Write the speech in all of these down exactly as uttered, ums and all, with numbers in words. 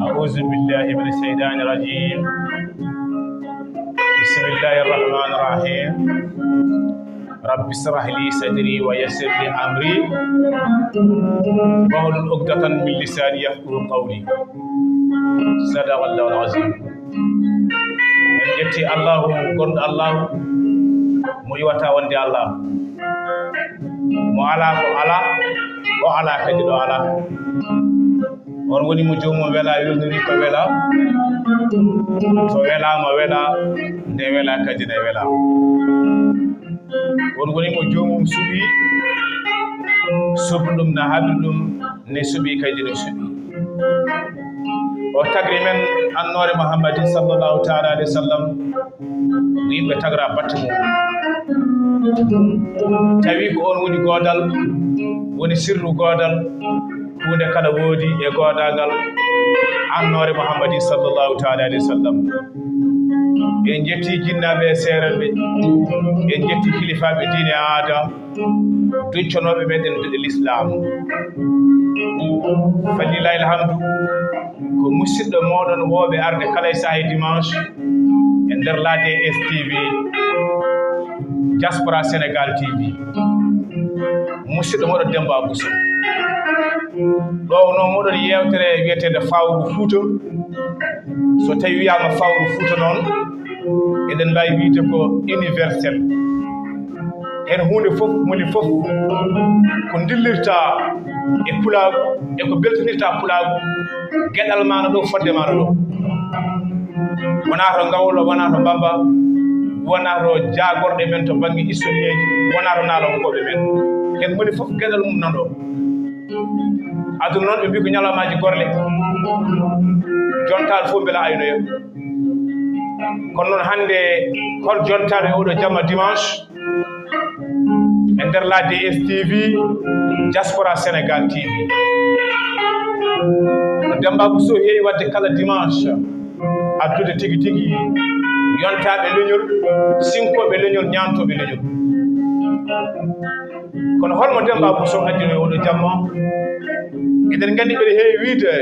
أعوذ بالله من الشيطان الرجيم. بسم الله الرحمن الرحيم. رب اشرح لي صدري ويسر لي أمري واحلل عقدة من لساني يفقهوا قولي. صدق الله العظيم. En ƴetti Allahu, gonɗo Allahu, mo iwata wonde Allahu. Mo alaa ko alaa, o alaa kadi ɗo alaa. On woni mo joomum welaa, welnori ko welaa. So welaama welaa, nde welaa kadi ne welaa. On woni mo joomum suɓi, suɓi ɗum na haɓi ɗum, ne suɓi kadi ne suɓi. O tagri men annoore Muhammadin sallallahu ta'ala alayhi wa sallam, ko yimɓe tagra batte mum. Tawi ko on woni goodal, woni sirru goodal, huunde kala woodi e goodagal annoore Muhammadin sallallahu ta'ala alayhi wa sallam. En njetti jinnaaɓe e seerenɓe, en njetti kilifaaɓe diine e aada, duccanooɓe meɗen duɗe lislaam. Falillahi alhamdu, ko musidɗo mooɗon wooɓe arde kala e saahe dimanche e nder la D S T V, Diaspora Sénégal T V. Musidɗo mooɗon Demba Bousso. Ɗo no moɗon yeewtere wiyeteende Fawru Fuuta. So tawi wiyaama Fawru Fuuta noon, eɗen mbaawi wiyde ko universel. Heen huunde fof, moni fof, ko dillirta e pulaagu, e ko beltinirta pulaagu, geɗal maana ɗo, fodde maana ɗo. Wonaa to Ngawlo, wonaa to Mbamba, wonaa to jaagorɗe men to bannge historieeji, wonaa to naalonkooɓe men. Heen moni fof geɗal mum nan ɗo. Aduna noon, ɓe mbii ko ñalawmaaji gorle, jontaaɗo fof mbela aynoya. Kono noon hannde, hol jontaaɗo e oɗo jamma dimanche e nder la D S T V, Diaspora Sénégal T V? No Demba Bousso heewi waɗde kala dimanche, addude tigi tigi yontaaɓe leñol, sinkooɓe leñol, ñaantooɓe leñol. Kono holmo Demba Bousso addino e oɗo jamma? Eɗen nganndi mbeɗa heewi wiyde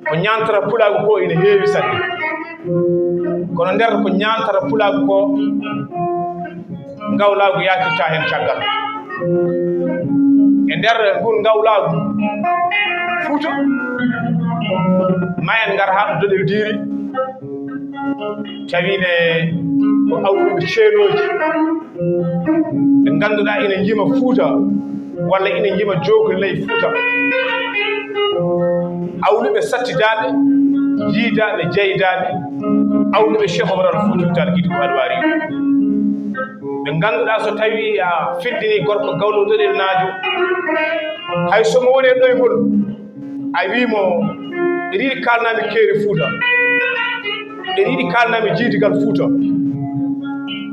ko ñaantata pulaagu ko ina heewi sanne. Kono nder ko ñaantata pulaagu ko, ngawlaagu yaatirta heen caggal. E nder ngun ngawlaagu Fuuta, ma en ngar haa ɗo Doɗel Diiri, tawi ne ko awruɓe ceenooji. Ɓe ngannduɗaa ina njima Fuuta, walla ina njima jookli ley Fuuta. Awluɓe sattidaaɓe, jiidaaɓe, jeydaaɓe, awluɓe Cheikh Omar Al Fuuti Taal Giidi ko Alwaari. Ɓe ngannduɗaa so tawii a findinii gorko gawlo doɗel naajo, hay so mo woni e ɗoygol, a wii mo, "Ɓe yiɗi kaalnami keeri Fuuta, ɓe yiɗi kaalnami jiidigal Fuuta,"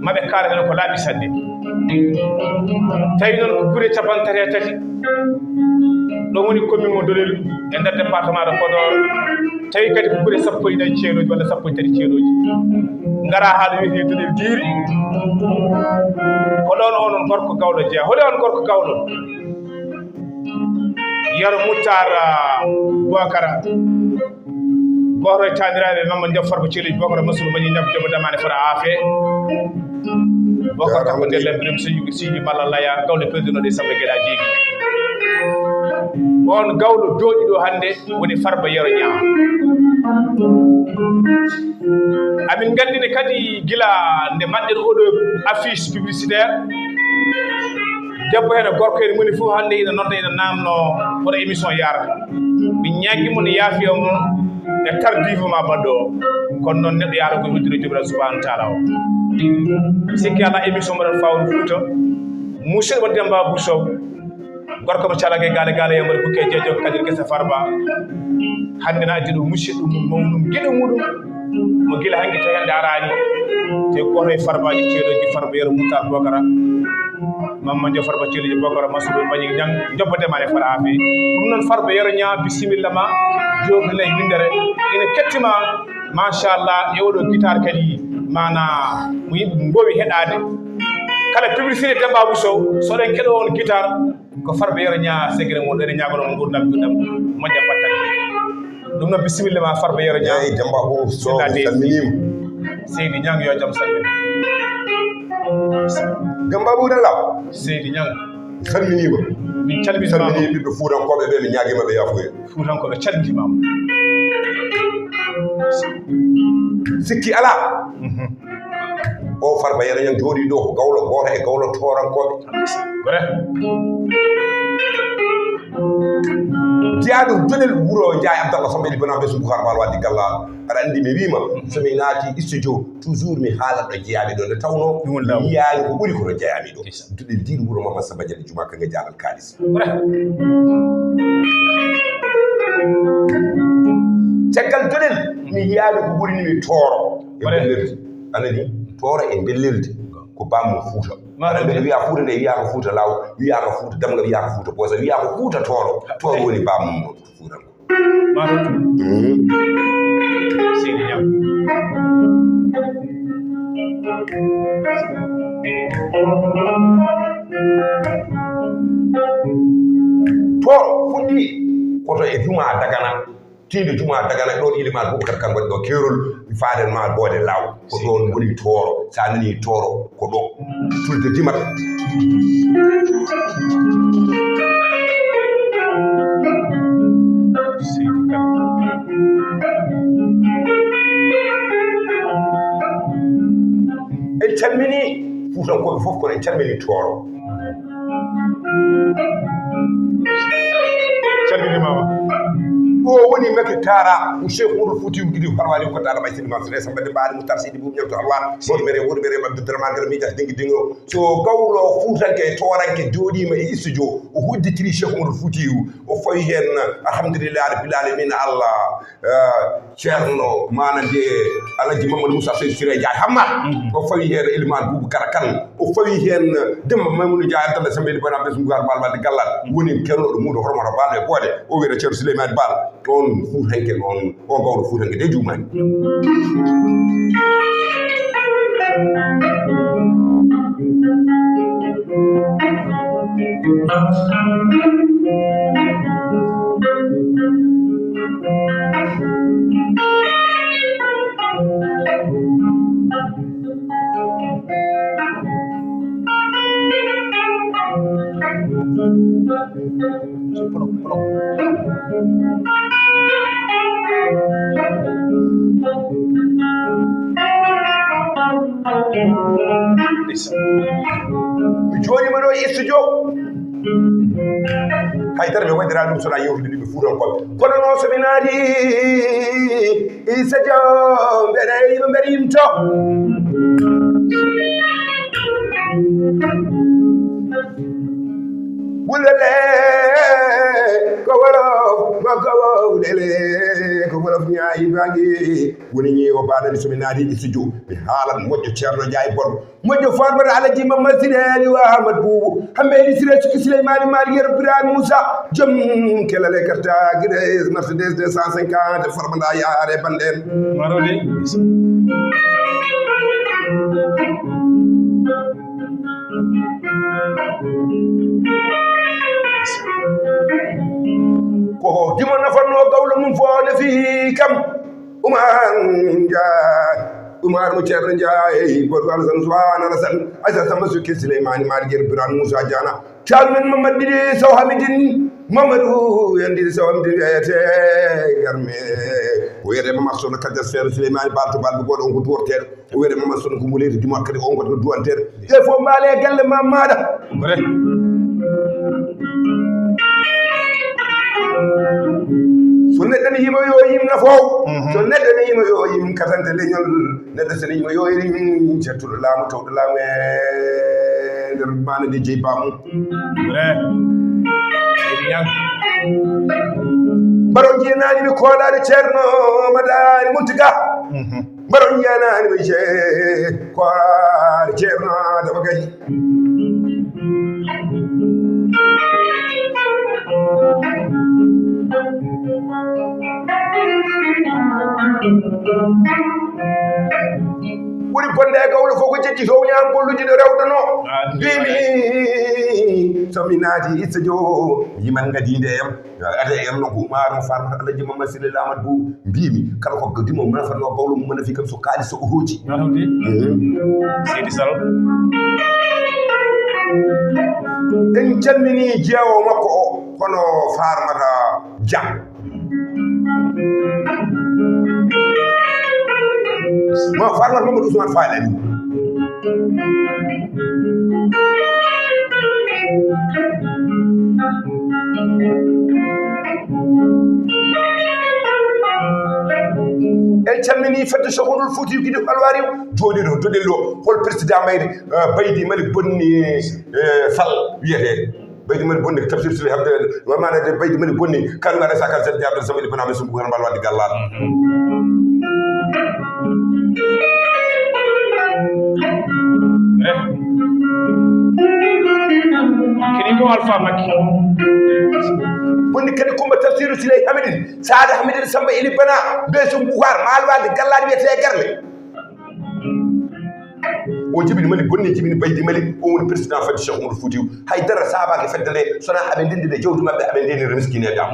maɓe kaalane ko laaɓi sanne. Tawi noon ko gure capanɗe tati e tati, ɗo woni commune mo Dolel e nder département de Podor, tawi kadi ko gure sappo e nayi ceeɗooji walla sappo e tati ceeɗooji. Ngara haa ɗo wiyetee Dolel Diiri, ko ɗoon onon gorko gawlo jeyaa. Holi on gorko gawlo? Yero Muttar, ah, Bokara. Gooto e taaniraaɓe Mamman Jaw Farba Ceeli Bokara Masuru Mbañi Ñam Jogo Damaane Fara Aafe. Bokara Jaaraama ko Della Birim Seydi Seydi Malla Laya, gawle peldunoɗe Samba Geɗa Jeegi. On gawlo dooƴi ɗo hannde woni Farba Yero Ñaa. Amin nganndini kadi gila nde mbaɗɗen oɗo affiche publicitaire, debbo heen e gorko heen moni fof hannde ina nodda, ina naamno hoto émission yaara. Min ñaagii mo, no yaafi on e tardivement baɗɗo o. Kono noon neɗɗo yaara ko hoddiro Joomiraaɗo Subhaanahu wa Taala o. Sikki alaa émission mbaɗen Fawru Fuuta. Musidɗo Demba Abou Sow. Gorko mo calake gaale gaale yambar bukke jeejo kadir gese Farba. Hannde na addi ɗum musidɗo mum mawnum giɗo muɗum. Mo gila hanki to hende arani. Te ko hono Farbaji ceedoji Farba Yero Mutar Bokara. Mamma jo Farba ceedoji Bokara Masuru Mbaji Ñang jobbode ma e fara afi. Ɗum noon Farba Yero Ña bisimilla ma. Jogi ley windere. Ina kettima. Machallah e oɗo guitar kadi mana mo yimɓe mbowi heɗade. Kala publicité Demba Bousso soɗen keɗo on guitar. Ko Farba Yero Ña segre mo ɗene ñagono mo gurdam juɗam moƴƴa battane. Ɗum noon bisimilla ma Farba Yero Ña. Eyi Demba Bousso mi salminima. Seydi Ñang yo jam salmina. Demba Bousso Dalla. Seydi Ñang. Mi salminima. Min calminima. Salmini ɓiɓɓe fuutankoɓe ɓe mi ñaguima ɓe yafuye. Fuutankoɓe calminimama. Sikki ala. O Farba Yero Ñang jooɗi ɗo ko gawlo goto e gawlo toorankoɓe. Vrai. Jeyaɗo joɗel wuro Njaay Abdallah Sambe ɗi bana ɓe sugu har bal waddi galla. Aɗa andi mi wima somi naati studio toujours mi haalat ɗo jeyaɓe ɗo nde tawno mi yiyani ko ɓuri kono jeyami ɗo. Duɗel jiiɗo wuro Mama Samba Jali Juma kanga jaalal kalis. Caggal doɗel mi yiyaani ko ɓurini mi tooro e bellirde. Anani tooro e bellirde ko bammo fuuta. Aɗa wiya fuuta nde wiyaka fuuta law wiyaka fuuta damga wiyaka fuuta bosa wiyaka fuuta tooro. Tooro woni bammo fuuta. Tooro fuɗɗi koto e juma dagana. Tiinde juma dagana ɗon iliman bubakar kan waɗi ɗo keerol. Faaden ma boode law ko ɗon woni tooro. Sa nani tooro ko ɗo tulde dimata. En calmini fuutankoɓe fof kono en calmini tooro. Calminimama. O woni meke tara mo cheikh modou fouti gidi harwani ko tara bay sidi mansure samba de baali mo tarsidi bum ñamto harwa. Wodi mere wodi mere abdou drama gar mi jas dingi dingo. So gawlo fuutanke toranke joɗima e studio o hudditiri cheikh modou fouti o fawi hen. Alhamdulillah rabbil alamin allah. Ceerno maana nde alhaji mamadou moussa seydi siré ndiaye hamma o fawi heen eliman boubou kara kan o fawi heen demba mamoudou ndiaye abdallah sambedi bona besmougar bal balde gallal woni kernoɗo muudo hormata bal e boode. O wiyata ceerno souleymani bal on fuutanke on o gawɗo fuutanke de juumani. Mi jooɗiima ɗo e studio. Haydara mi waɗiraa ɗum so wonaa yewtude ɗum e fuutankooɓe. Kono noon so mi naati isa joom mbeɗa yima mbeɗa yimto. Wulele ko wolof makko wowlele ko wolof ñaayi bangi. Woni ñi o baɗani so mi naati studio mi haalat moƴƴo ceerno Njaay Borgo. Moƴƴo farmata alaji mamma sire ali wa ahmad bubu hambe eli sire suki suleymani mali yer ibrahim moussa joom kelale karta gire mercedes deux cent cinquante farmata yaare banden. Marode. Ko dimo nafanno gawlo mum fo ne fi kam. Umar Njaay, Umar mo Ceerno Njaay, Borgo Alasan Suwaana Alasan, Aysata Samba Sukki Sileymani Maari Jeer Biraan Muusa Jaana, Caalu men Mamad Didi Sow Hamidin, Mamadu Yandiri Sow Hamidin wiyete garme. O wiyete Mamad Sow no Kaja Seeɗa Sileymani Baal to Baal Bugoɗo on ko duworteɗo. O wiyete Mamad Sow ko Muleydi Dimo kadi on ko duwanteɗo. Te fof mbaale e galle ma maaɗa. Vrai. So neɗɗo ne yima yo yim nafoowo. Mhm. So neɗɗo ne yima yo yim katante leñol. Neɗɗo so ne yima yo yim cettuɗo laamu tawɗo laamu e nder maana nde jeyi baamu. Vrai. Ñang. Mbaɗo jeenaani mi koolaade Ceerno Madaani Muntaga. Mbaɗo jeenaani mi je koolaade Bagay. Ɓuri bonde e gawlo fof ko jeƴƴi toowni am golluji ɗo rewdono. Mbimi so mi naati issa jo yiman gadinde em ade em no ko umaru farmata alaji mamma sile lamat bu mbimi kala ko gadimo ma fanno gawlo mum na fi kam so kali so hoji. Sidi sal. En calmini jeewo makko o kono farmata jam. Ma farmata Mamadou Ousmane Fall en. En calmini fedde sohonol foti gidi halwari joni ɗo doɗel ɗo hol président mayre baydi mali bonni sal wiyete. Baydi mani bonni ko tafsir sili habde wamana de baydi mani bonni kan ngara sa kan sen jarde sama ibn abi sumbu kan balwadi gallan. Kini ko alfa makki. Bonni kadi kumba tafsiru silay hamidin sada hamidin samba ili bana be sumbu har malwadi gallan wiyete garle. O jibini mali bonni jibini baydi mali o woni président fedde cheikh oumar foutiw hay dara sabaki fedde nde sona aɓe ndendide jawdi maɓɓe aɓe ndenira miskine dam.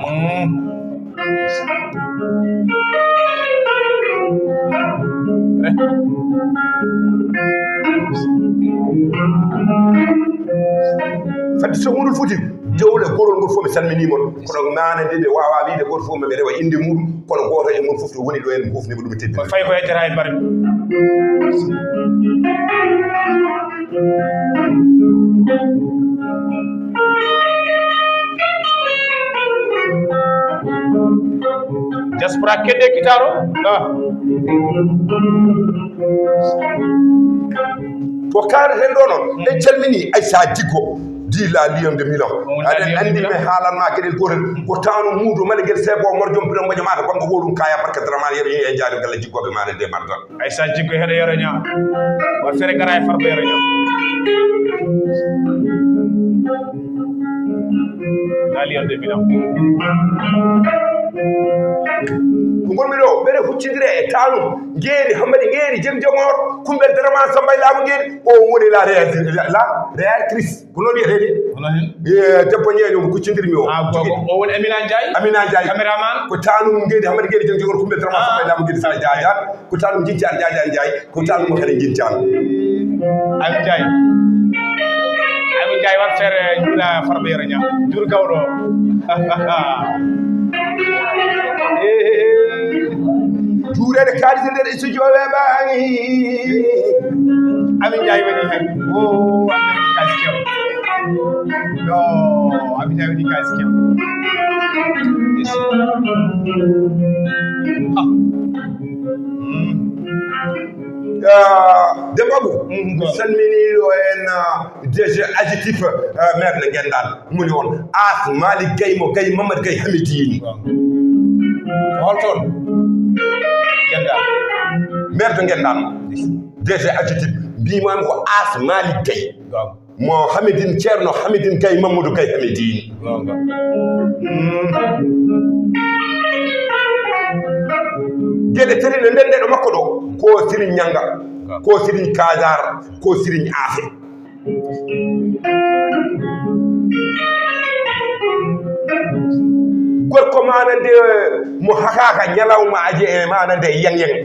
Fedde cheikh oumar foutiw jawle gorol ngol fof mi salminimon kono mana nde ɓe wawa wiide goto fof maɓe rewa inde muɗum. Kono gooto e mon fof no woni ɗo en hufni mo ɗum teddi. Fay ko yettata e mbar. Diaspora kedde kitaro. To kaari hen ɗo noon en calmini aysa jiggo di la lion de milan aɗen andi mi haalanma gueɗel gotel ko tawno muudo mala guel sebo mor joom biran mbaƴa mata banggo woɗum kaya barka drama yero e jaari galla jiggoɓe mana de mardan. Aysa jiggo heɗo yero ña. Wa fere gara e farba yero ña. La lion de milan. Ko gonmi ɗo ɓeɗe huccindire e tanum ngeeri hammadi ngeeri jom jomor kumbel drama sambay laamu ngeeri o woni la réactrice. Ko noon wiyetee de? Debbo ñeeño mo kuccindirmi o. O woni Amina Ndiaye. Amina Ndiaye. Caméraman. Ko tanum ngedi hamadi ngedi jom jogor kumbe drama sa bayla mo ngedi sa jaaja. Ko tanum jinjaan jaaja Ndiaye. Ko tanum mo kare jinjaan. Ami Ndiaye. Ami Ndiaye wat fere jula farbe yara nya. Jur gawdo. Juureede kaalis e nder studio weeɓaani. Ami Njaay woni heen. O Ami Njaay woni kaalis kew. No Ami Njaay woni kaalis kew. Debbo Abu, mi salmini ɗo en. D G adjectif, maire de Gendal moni on as Malik Gay mo Gay Mamad Gay Hamidini. Hol toon? Gendal. Maire de Gendal. D G adjectif mbimami ko as Malik Gay mo Hamidine Ceerno Hamidine Gay Mamadou Gay Hamidini. Geɗe tati ne nden ɗeɗo makko ɗo ko Siriñ Ñanga, ko Siriñ Kajar, ko Siriñ Afe. Gorko mana nde mo hakaka ñalawma aje e mana nde yang yang.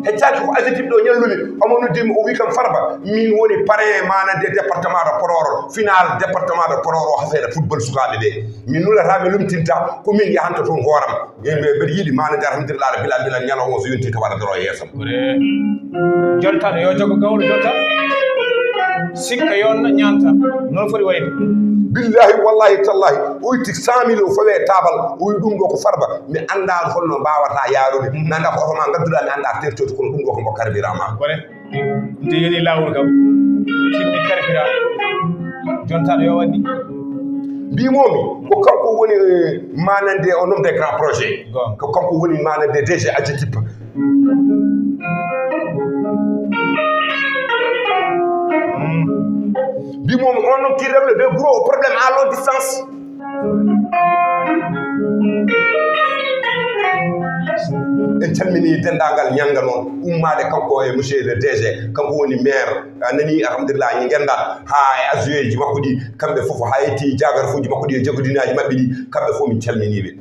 Heccaki ko adjectif ɗo ñalluli omo noddimi o wi kam Farba min woni pare mana nde département de Pororo final département de Pororo hafeere football sukaɓe ɓe. Min nulata mi lumtinta ko min yahanta toon hooram. Yimɓe mbeɗa yiɗi mana nde alhamdulillah ala bila bila ñalawma so yonti to waɗa doro yeeso. Jontan yo jogo gawɗo jontan. Sikka yonna ñanta. Noon foti wayde. Billahi, wallahi, tallahi. O itti cent mille o fawe taabal. O wi ɗum ɗo ko Farba. Mi anndaa holno mbaawata yaarude. Mi anndaa ko oto ma ngadduɗaa, mi anndaa tertoto, kono ɗum ɗo ko mbo karbira ma. Kore. Nde yoni laawol kam. Timmi karbira. Jontaɗo yo waɗi. Mbimomi, ko kanko woni, eh, manande un homme des grands projets. Ko kanko woni manande D G Adjitip. Mbimomi, un homme qui règle des gros problèmes à longue distance. En calmini denndaangal ñannga noon, ummaade kanko e monsieur le D G, kanko woni maire. A nani, alhamdulillah, ñi ngenndaa haa e adjoint ji makko ɗi, kamɓe fof, haa yetti jagarfuuji makko ɗi e jagodinaaji maɓɓe ɗi, kamɓe fof min calminii ɓe.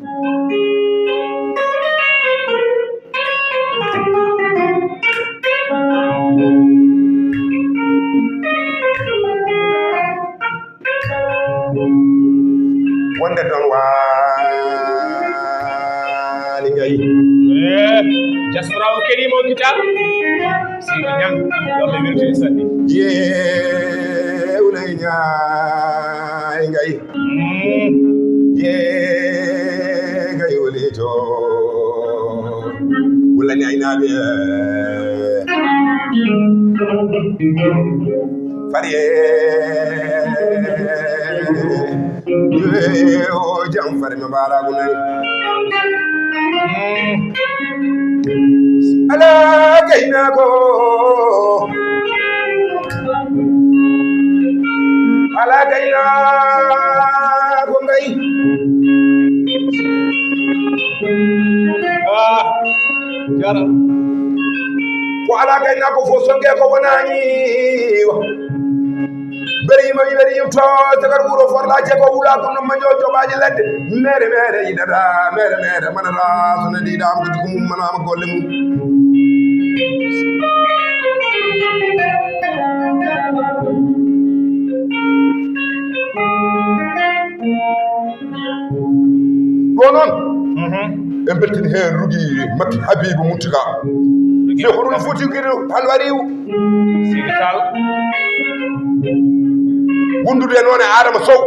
Wonde toon waali ngayi. Eh, diaspora o keɗiima o kitab. Seydi Ñang, yo Allah weltini sanne. Ye, ulay ñaay ngayi. Mm. Ye, ngayi wuli to. Wulani aynaaɓe. Fari e, e, o jam fari no mbaɗa ko nani. Ala gaynako. Ala gaynako ngay. Ah, jaram. Ko alaa gaynako fof songe ko wonani. Beri yima beri yim to tagar wuro forla je ko wula ko no manjo jobaji ladde. Mere mere idada mere mere manara sona di dam ko jugum manama golle mum. Ɗo noon, en mbeltini heen Rugi Makki Habibu Muntaka. Rugi Makki Habibu. Foti kiri halwariw. Sigi Tall. Wondude noon e Adama Sow.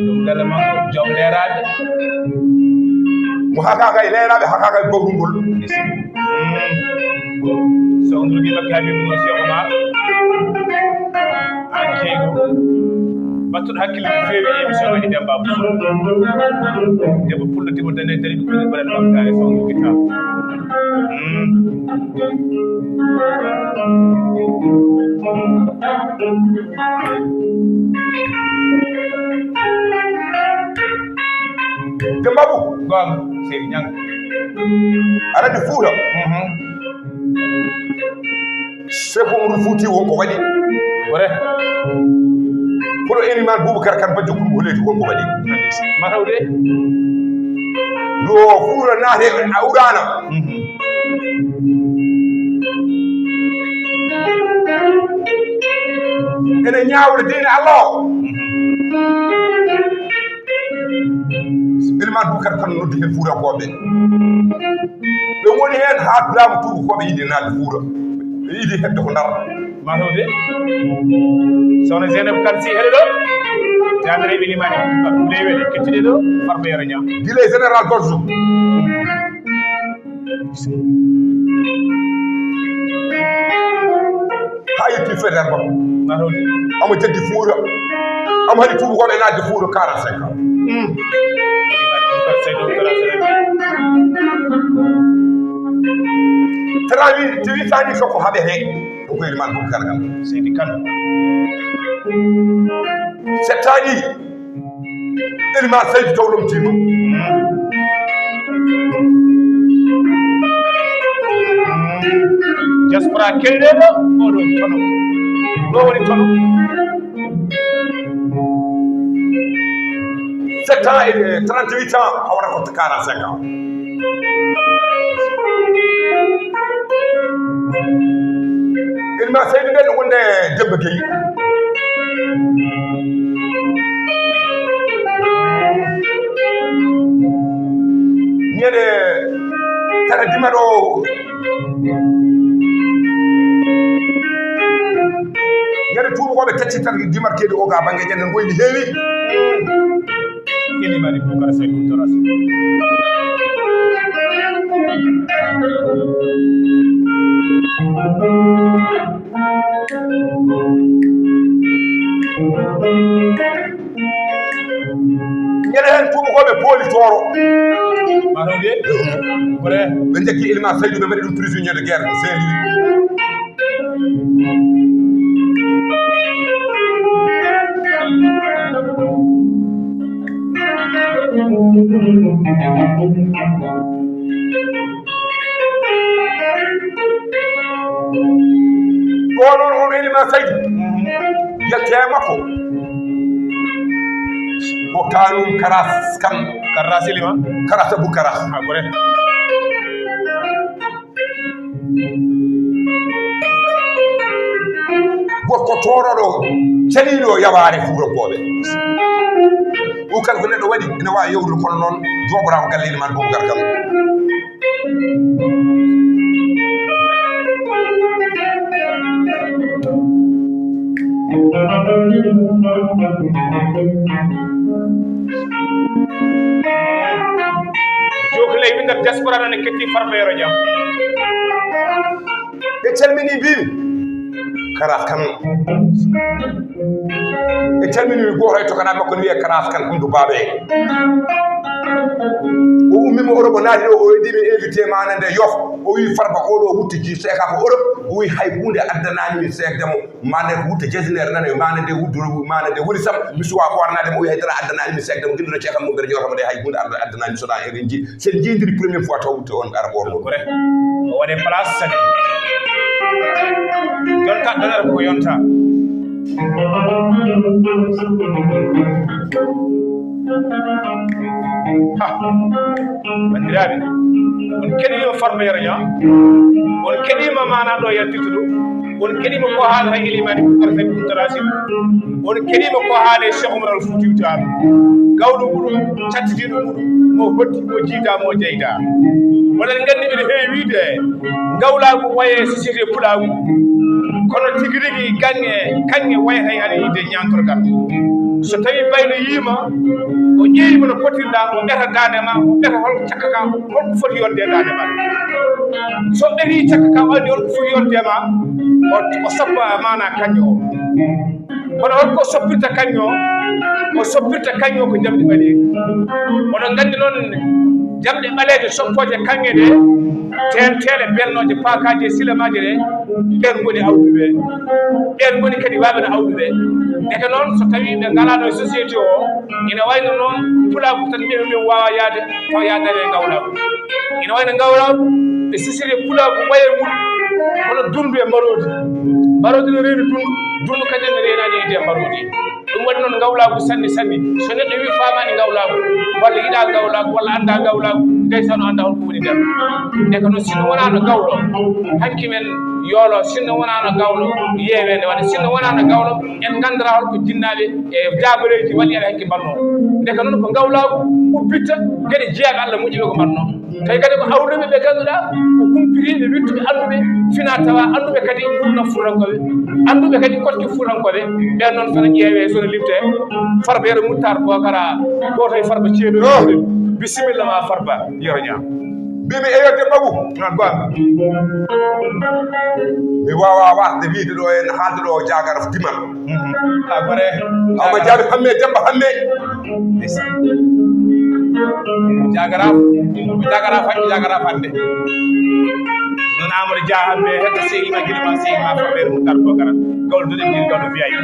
Joom galle makko, joom leeraaɓe. Mo hakaaka e leeraaɓe, hakaaka e bawrungol. Sow Rugi Makki Habibu no Cheikh Omar. An ceyɗo. Battuɗo hakkille no feewi e émission waɗi Demba Abou Sow. Debbo pullo dimo dane dari ko kuli baɗal ɓamtaare Sow no Gita. Demba Abou. Gonga, Seydi Ñang. Aɗa anndi Fuuta. Seku Umar Fuuti wonko waɗi. Kore. Kono Eliman Boubacar Kane Bajjo Kumba Holeeji wonko waɗi. Mataw de. Yo Fuuta naate a uraana. Ene ñaawde diine Allah o. Eliman Boubacar Kane noddi heen Fuutankooɓe. Ɓe woni heen haa Dulaamu Tuubakooɓe yiɗi naatde Fuuta. Ɓe yiɗi heɓde ko Ndar. Mataw de. Sohna Zeynab Kane si heɗo ɗo. Jamireeɓe limani. Lewele kettude ɗo. Farba Yero Ñaam. Gila e Général Gorzo. Haa yetti Faidherbe. Omo jaggi Fuuta. Omo haɗi Tuubakooɓe naatde Fuuta quarante-cinq ans. Tara wi, te wi sani so ko haɓete. Ko koye man ɗum kargal. Seydi Kane. Settaɗi. Eliman Seydi Taw lomtiima. Diaspora kelɗeɗo oɗo tono. Ɗo woni tono. Sept ans et trente-huit ans, hawra ko quarante-cinq ans. Ilma Seydi nden wonde Demba Gueye. Ñande tara dima ɗo. Ñande tuubakooɓe Sitar dimar keedi o ga bange ƴen ngoyni heewi. Elimani Boubacar Saïd Outourage. Ñande heen tuubakooɓe pooli Tooro. Ɓe njaggi Elimane Saydu, ɓe mbaɗi ɗum prisonnier de guerre Saint-Louis. Ɗo noon on Elimane Saydu, yalti e makko ko kanum karas kam. Karas Elimane? Karas Abou Karas. A kore. Gorko tooroɗo, ceniiɗo yawaare fuurankooɓe. O kala ko neɗɗo waɗi ene waawi yawrude, kono noon jooɓoraako galle Elimane Boubacar Kane. Jokle winda diaspora nane ketti Farba Yero Dia. Ɓe calmini mbimi Karas Kane. Ɓe calmini mi goto e tokana makko ne wiye Karas Kane Hamdou Babé. O ummima Europe o naati ɗo, o waɗimi invité mana nde Yoff. O wi Farba oɗo wutte ji seeka ko Europe. O wi hay hunde addanani mi seekde mo. Mande ko wutte jasinaire nane, mande nde wuddu, mande nde woni sam, mi suwa ɓornade mo, o wi haydara addanani mi seekde mo, gilluɗo ceekam mo mbeɗa ñootamo de, hay hunde adda-, addanani mi sona eɗen ji. Sen jiidiri première fois taw wutte on ara ɓorno. Kore. O waɗe place sani. Jonta danar ko yonta. Ha. Banndiraaɓe, on keɗiima Farba Yero Niang, on keɗiima maanaa ɗo yaltirta ɗo, on keɗiima ko haalata Elimani Boubacar Saïd Outourage, on keɗiima ko haale Cheikh Oumar Al Foutiyou Tall, gawɗo ɓuɗo, cattitiiɗo ɓuɗo, mo hotti, mo jiida, mo jeyda. Oɗon nganndi mbiɗa heewi wiide, Ngawlaagu waye société pulaagu, kono tigi rigi gañe, kañe wayata e aɗa yiide ñaantorgal. So tawii baylo yiima, o ƴeewi mo no potirɗaa, o ɓeta daande ma, o ɓeta hol cakka ka, holko foti yonde e daande ma. So ɓetii cakka ka, o anndi holko foti yonde e ma, o, o sappa maanaa kaño o. Kono holko soppirta kaño o? O soppirta kaño ko jamɗe ɓaleeji. Oɗon nganndi noon, jamɗe ɓaleeje soppooje kaŋŋe ɗe, teenteele bennooje paakaaje e silamaaje ɗe, ɓeen ngoni awɗuɓe. Ɓeen ngoni kadi waaɓe no awɗuɓe. Ndeke noon, so tawii ɓe ngalaano e société o, ina wayno noon pulaagu tan mbiimi min waawa yahde, tawa yahdani e ngawlaagu. Ina wayno ngawlaagu, ɓe sisiri pulaagu mbaye mum, kono dundu e mbaroodi. Mbaroodi no reeni dundu, dundu kadi ne reenaani yiide e mbaroodi. Ɗum waɗi noon ngawlaagu sanni sanni. So neɗɗo wii faamaani ngawlaagu, walla yiɗaa ngawlaagu, walla anndaa ngawlaagu, ndeysan o anndaa holko woni nder. Ndeke noon, sinno wonaano gawlo, hanki men yoolo, sinno wonaano gawlo, yeeweende waɗa, sinno wonaano gawlo, en nganndataa holko jinnaaɓe e jaabareeji waɗi aɓe hanki mbaɗnoo. Ndeke noon, ko ngawlaagu ubbitta geɗe jeyaɗe Allah moƴƴuɓe ko mbaɗnoo. Tawi kadi ko awɗuɓe ɓe ngannduɗaa ko kumpitiiɓe, wiɗtuɓe, annduɓe fina tawa, annduɓe kadi ngurndan fuutankooɓe, annduɓe kadi koɗki fuutankooɓe. Ɓeen noon, so no ƴeewee, so no limtee, Farba Yero Muttar Bokara, gooto e Farba ceeɗuɗo. Bisimilla ma, Farba Yero Niang. Mbimi, eyo, debbo Abu. Noon, goonga. Mi waawaa waasde wiyde ɗo en, haalde ɗo o jaagara ko dimal. Mhm. A gore. Amadou Diaby Hammé, Demba Hammé. Ndeysaan. Jaagara, jaagara fañi, jaagara fande. Noon Amadou Dia Hammé, heddo seyima, gila ma seyima, Farba Yero Muttar Bokara. Gawlo doɗen, gila gawlo V I P.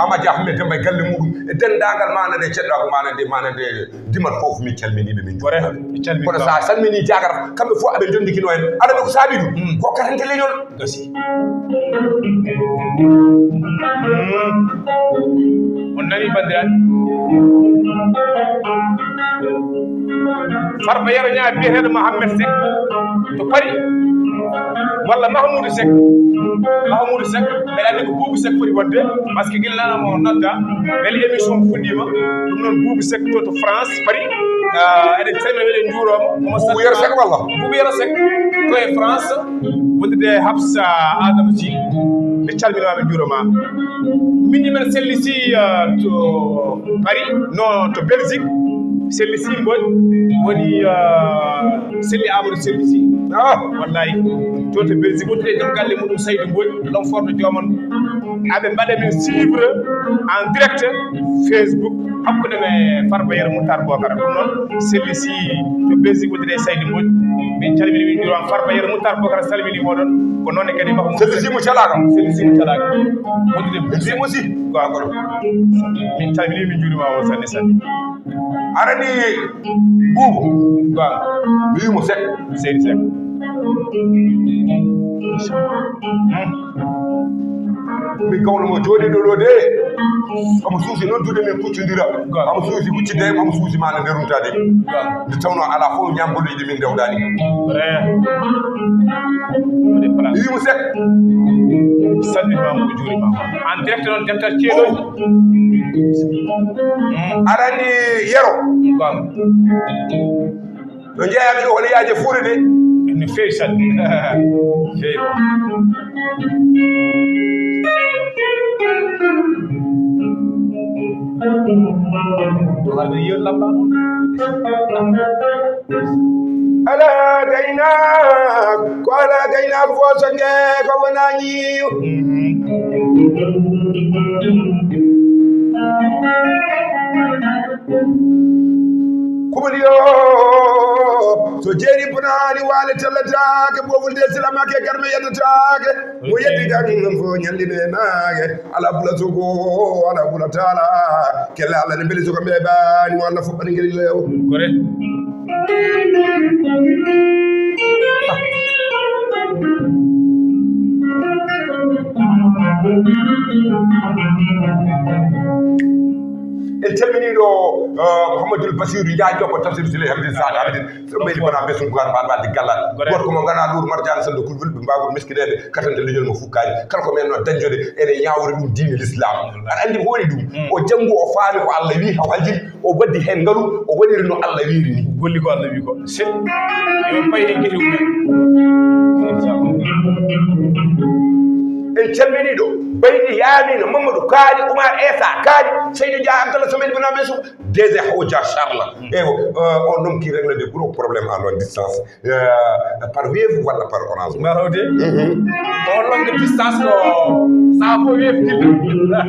Amadou Dia Hammé, Demba e galle muɗum, e denndaangal maana nde, ceɗɗaagu maana nde, maana nde. Dimat fof, min calminii ɓe, min njuuriima ɓe. Mi calminii. Kono so a salminii jaagara, kamɓe fof aɓe njonndikino en. Aɗa ɓe ko saabi ɗum? Mm. Ko karante leñol. Gasi. Mm. On nanii, banndiraaɓe? Farba Yero Niang biyeteeɗo Mohamed Seck to Paris, walla Mahmoudou Seck. Mahmoudou Seck, mbeɗa anndi ko Boubou Seck foti waɗde, par ce que gila nana mo nodda, mbele émission fuɗɗiima. Ɗum noon, Boubou Seck to, to France, Paris. Ah, eɗen calmina, eɗen njuuroo mo. Boubou Yero Seck walla? Boubou Yero Seck, to e France, wondude Hafsa Adama Sy. Ɓe calminii ma, ɓe njuuroo ma. Min ni mbeɗa selli si, ah, to Paris, non, to Belgique. Selli Sy Mbodj woni, ah, selli Amadou Selli Sy. Ah, wallahi. To, to Belgique, wondude e joom galle muɗum Saydou Mbodj, l'homme fort de Diomane. Aɓe mbaɗa min suivre en direct Facebook hakkunde men Farba Yero Moutar Bokara. Ɗum noon, selli si to Belgique wondude e Saydou Mbodj. Min calmini, min njuurima Farba Yero Moutar Bokara, salmini moɗon. Ko noon ne kadi Mahmoudou Selli si mo calaaka. Selli si mo calaaka. Wondude Selli si mo si. Ko akoro. Min calmini, min njuurima o sanne sanne. Arani Boubou. Waaw. Mi wiimo Seck. Seydi Seck. Mi gawlo mo jooɗiiɗo ɗo de. Omo suusi noon duuɗe men kuccondira. Waaw. Omo suusi hucci de, omo suusi ma no nde runta de. Waaw. Nde tawnoo alaa fof ñaamgol ɗi min ndewɗaani. Vrai. Mi wiimo Seck. Salmini ma, mo juurima. En direct noon, dental ceeɗo. Aɗa anndi Yero? Bam. No jeeyami ɗo hono yaaje fuure de. No feewi sanne. Feewi ko. To arde yo lamba. Ala gaynaako, ko ala gaynaako fof so ngee ko wonaa ñiiw. Kuɓol yo, so jeeri bonaani waale tellataake, boofol de silamaake garme yeddataake, mo yeddi gan fof ñalli ne naage, ala bula sogo, ala bula taala, kelle Allah ne mbeli sogo mbeebaani, mo Allah fof ɓaɗi ngel lewo. Kore. En calminii ɗo, eh, Mouhamadoul Bassirou Ndiaye Diop, Tafsir Sile Hamdine Sall Hamdine, so ɓeydi bana Besum Bugaan mbaɗ wadde gallal. Gorko mo ngana Lour Marjane Sall Kulbul, ɓe mbago miskineɓe katante leñol mo fukkani. Kala ko men no dañjode, ene ñawri ɗum diine l'islam. Aɗa andi ko woni ɗum? O janngu, o faami ko Allah wi, haw haljini. O waddi heen ngalu, o waɗiri no Allah wiiri ni. Golli ko Allah wi ko. Se, yo payi heen gite mumen. En calminii ɗo Baydi Yamina Mamadou Kaali, Oumar Essa Kaali, Seydou Dia, Abdallah Samed Bouna Messou, D G Hodja Charles. Ewo, euh, on homme qui règle de gros problèmes à longue distance. Euh, par Wave walla par Orange? Mbaɗa o de. Mhm. O longue distance ko saha fof Wave dilla.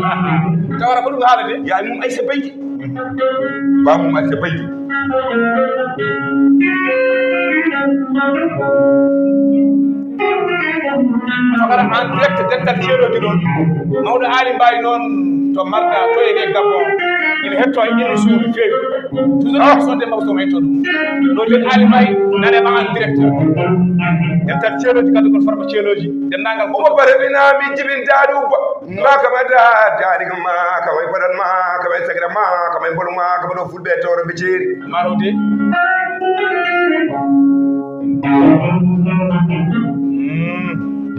Tawata ko ɗum haala de. Yaay mum Aïssa Baydi. Bamum Aïssa Baydi. Fakata en direct dental ceeɗoji noon. Mawɗo Aali Mbaye noon to Marka, to e Gabon. Ina hetto e émission no feewi. Toujours émission de makko somo hetto ɗum. Ɗo joni Aali Mbaye nane ma en direct. Dental ceeɗoji, kadi kon Farba ceeɗoji. Denndaangal ko Omo bare ɓe naami jibintaade ubba. Ma kama da dari ma kama ibadan ma kama sagira ma kama bolu ma kama ɗo fulɓe toro ɓe jeeri. Maaro de.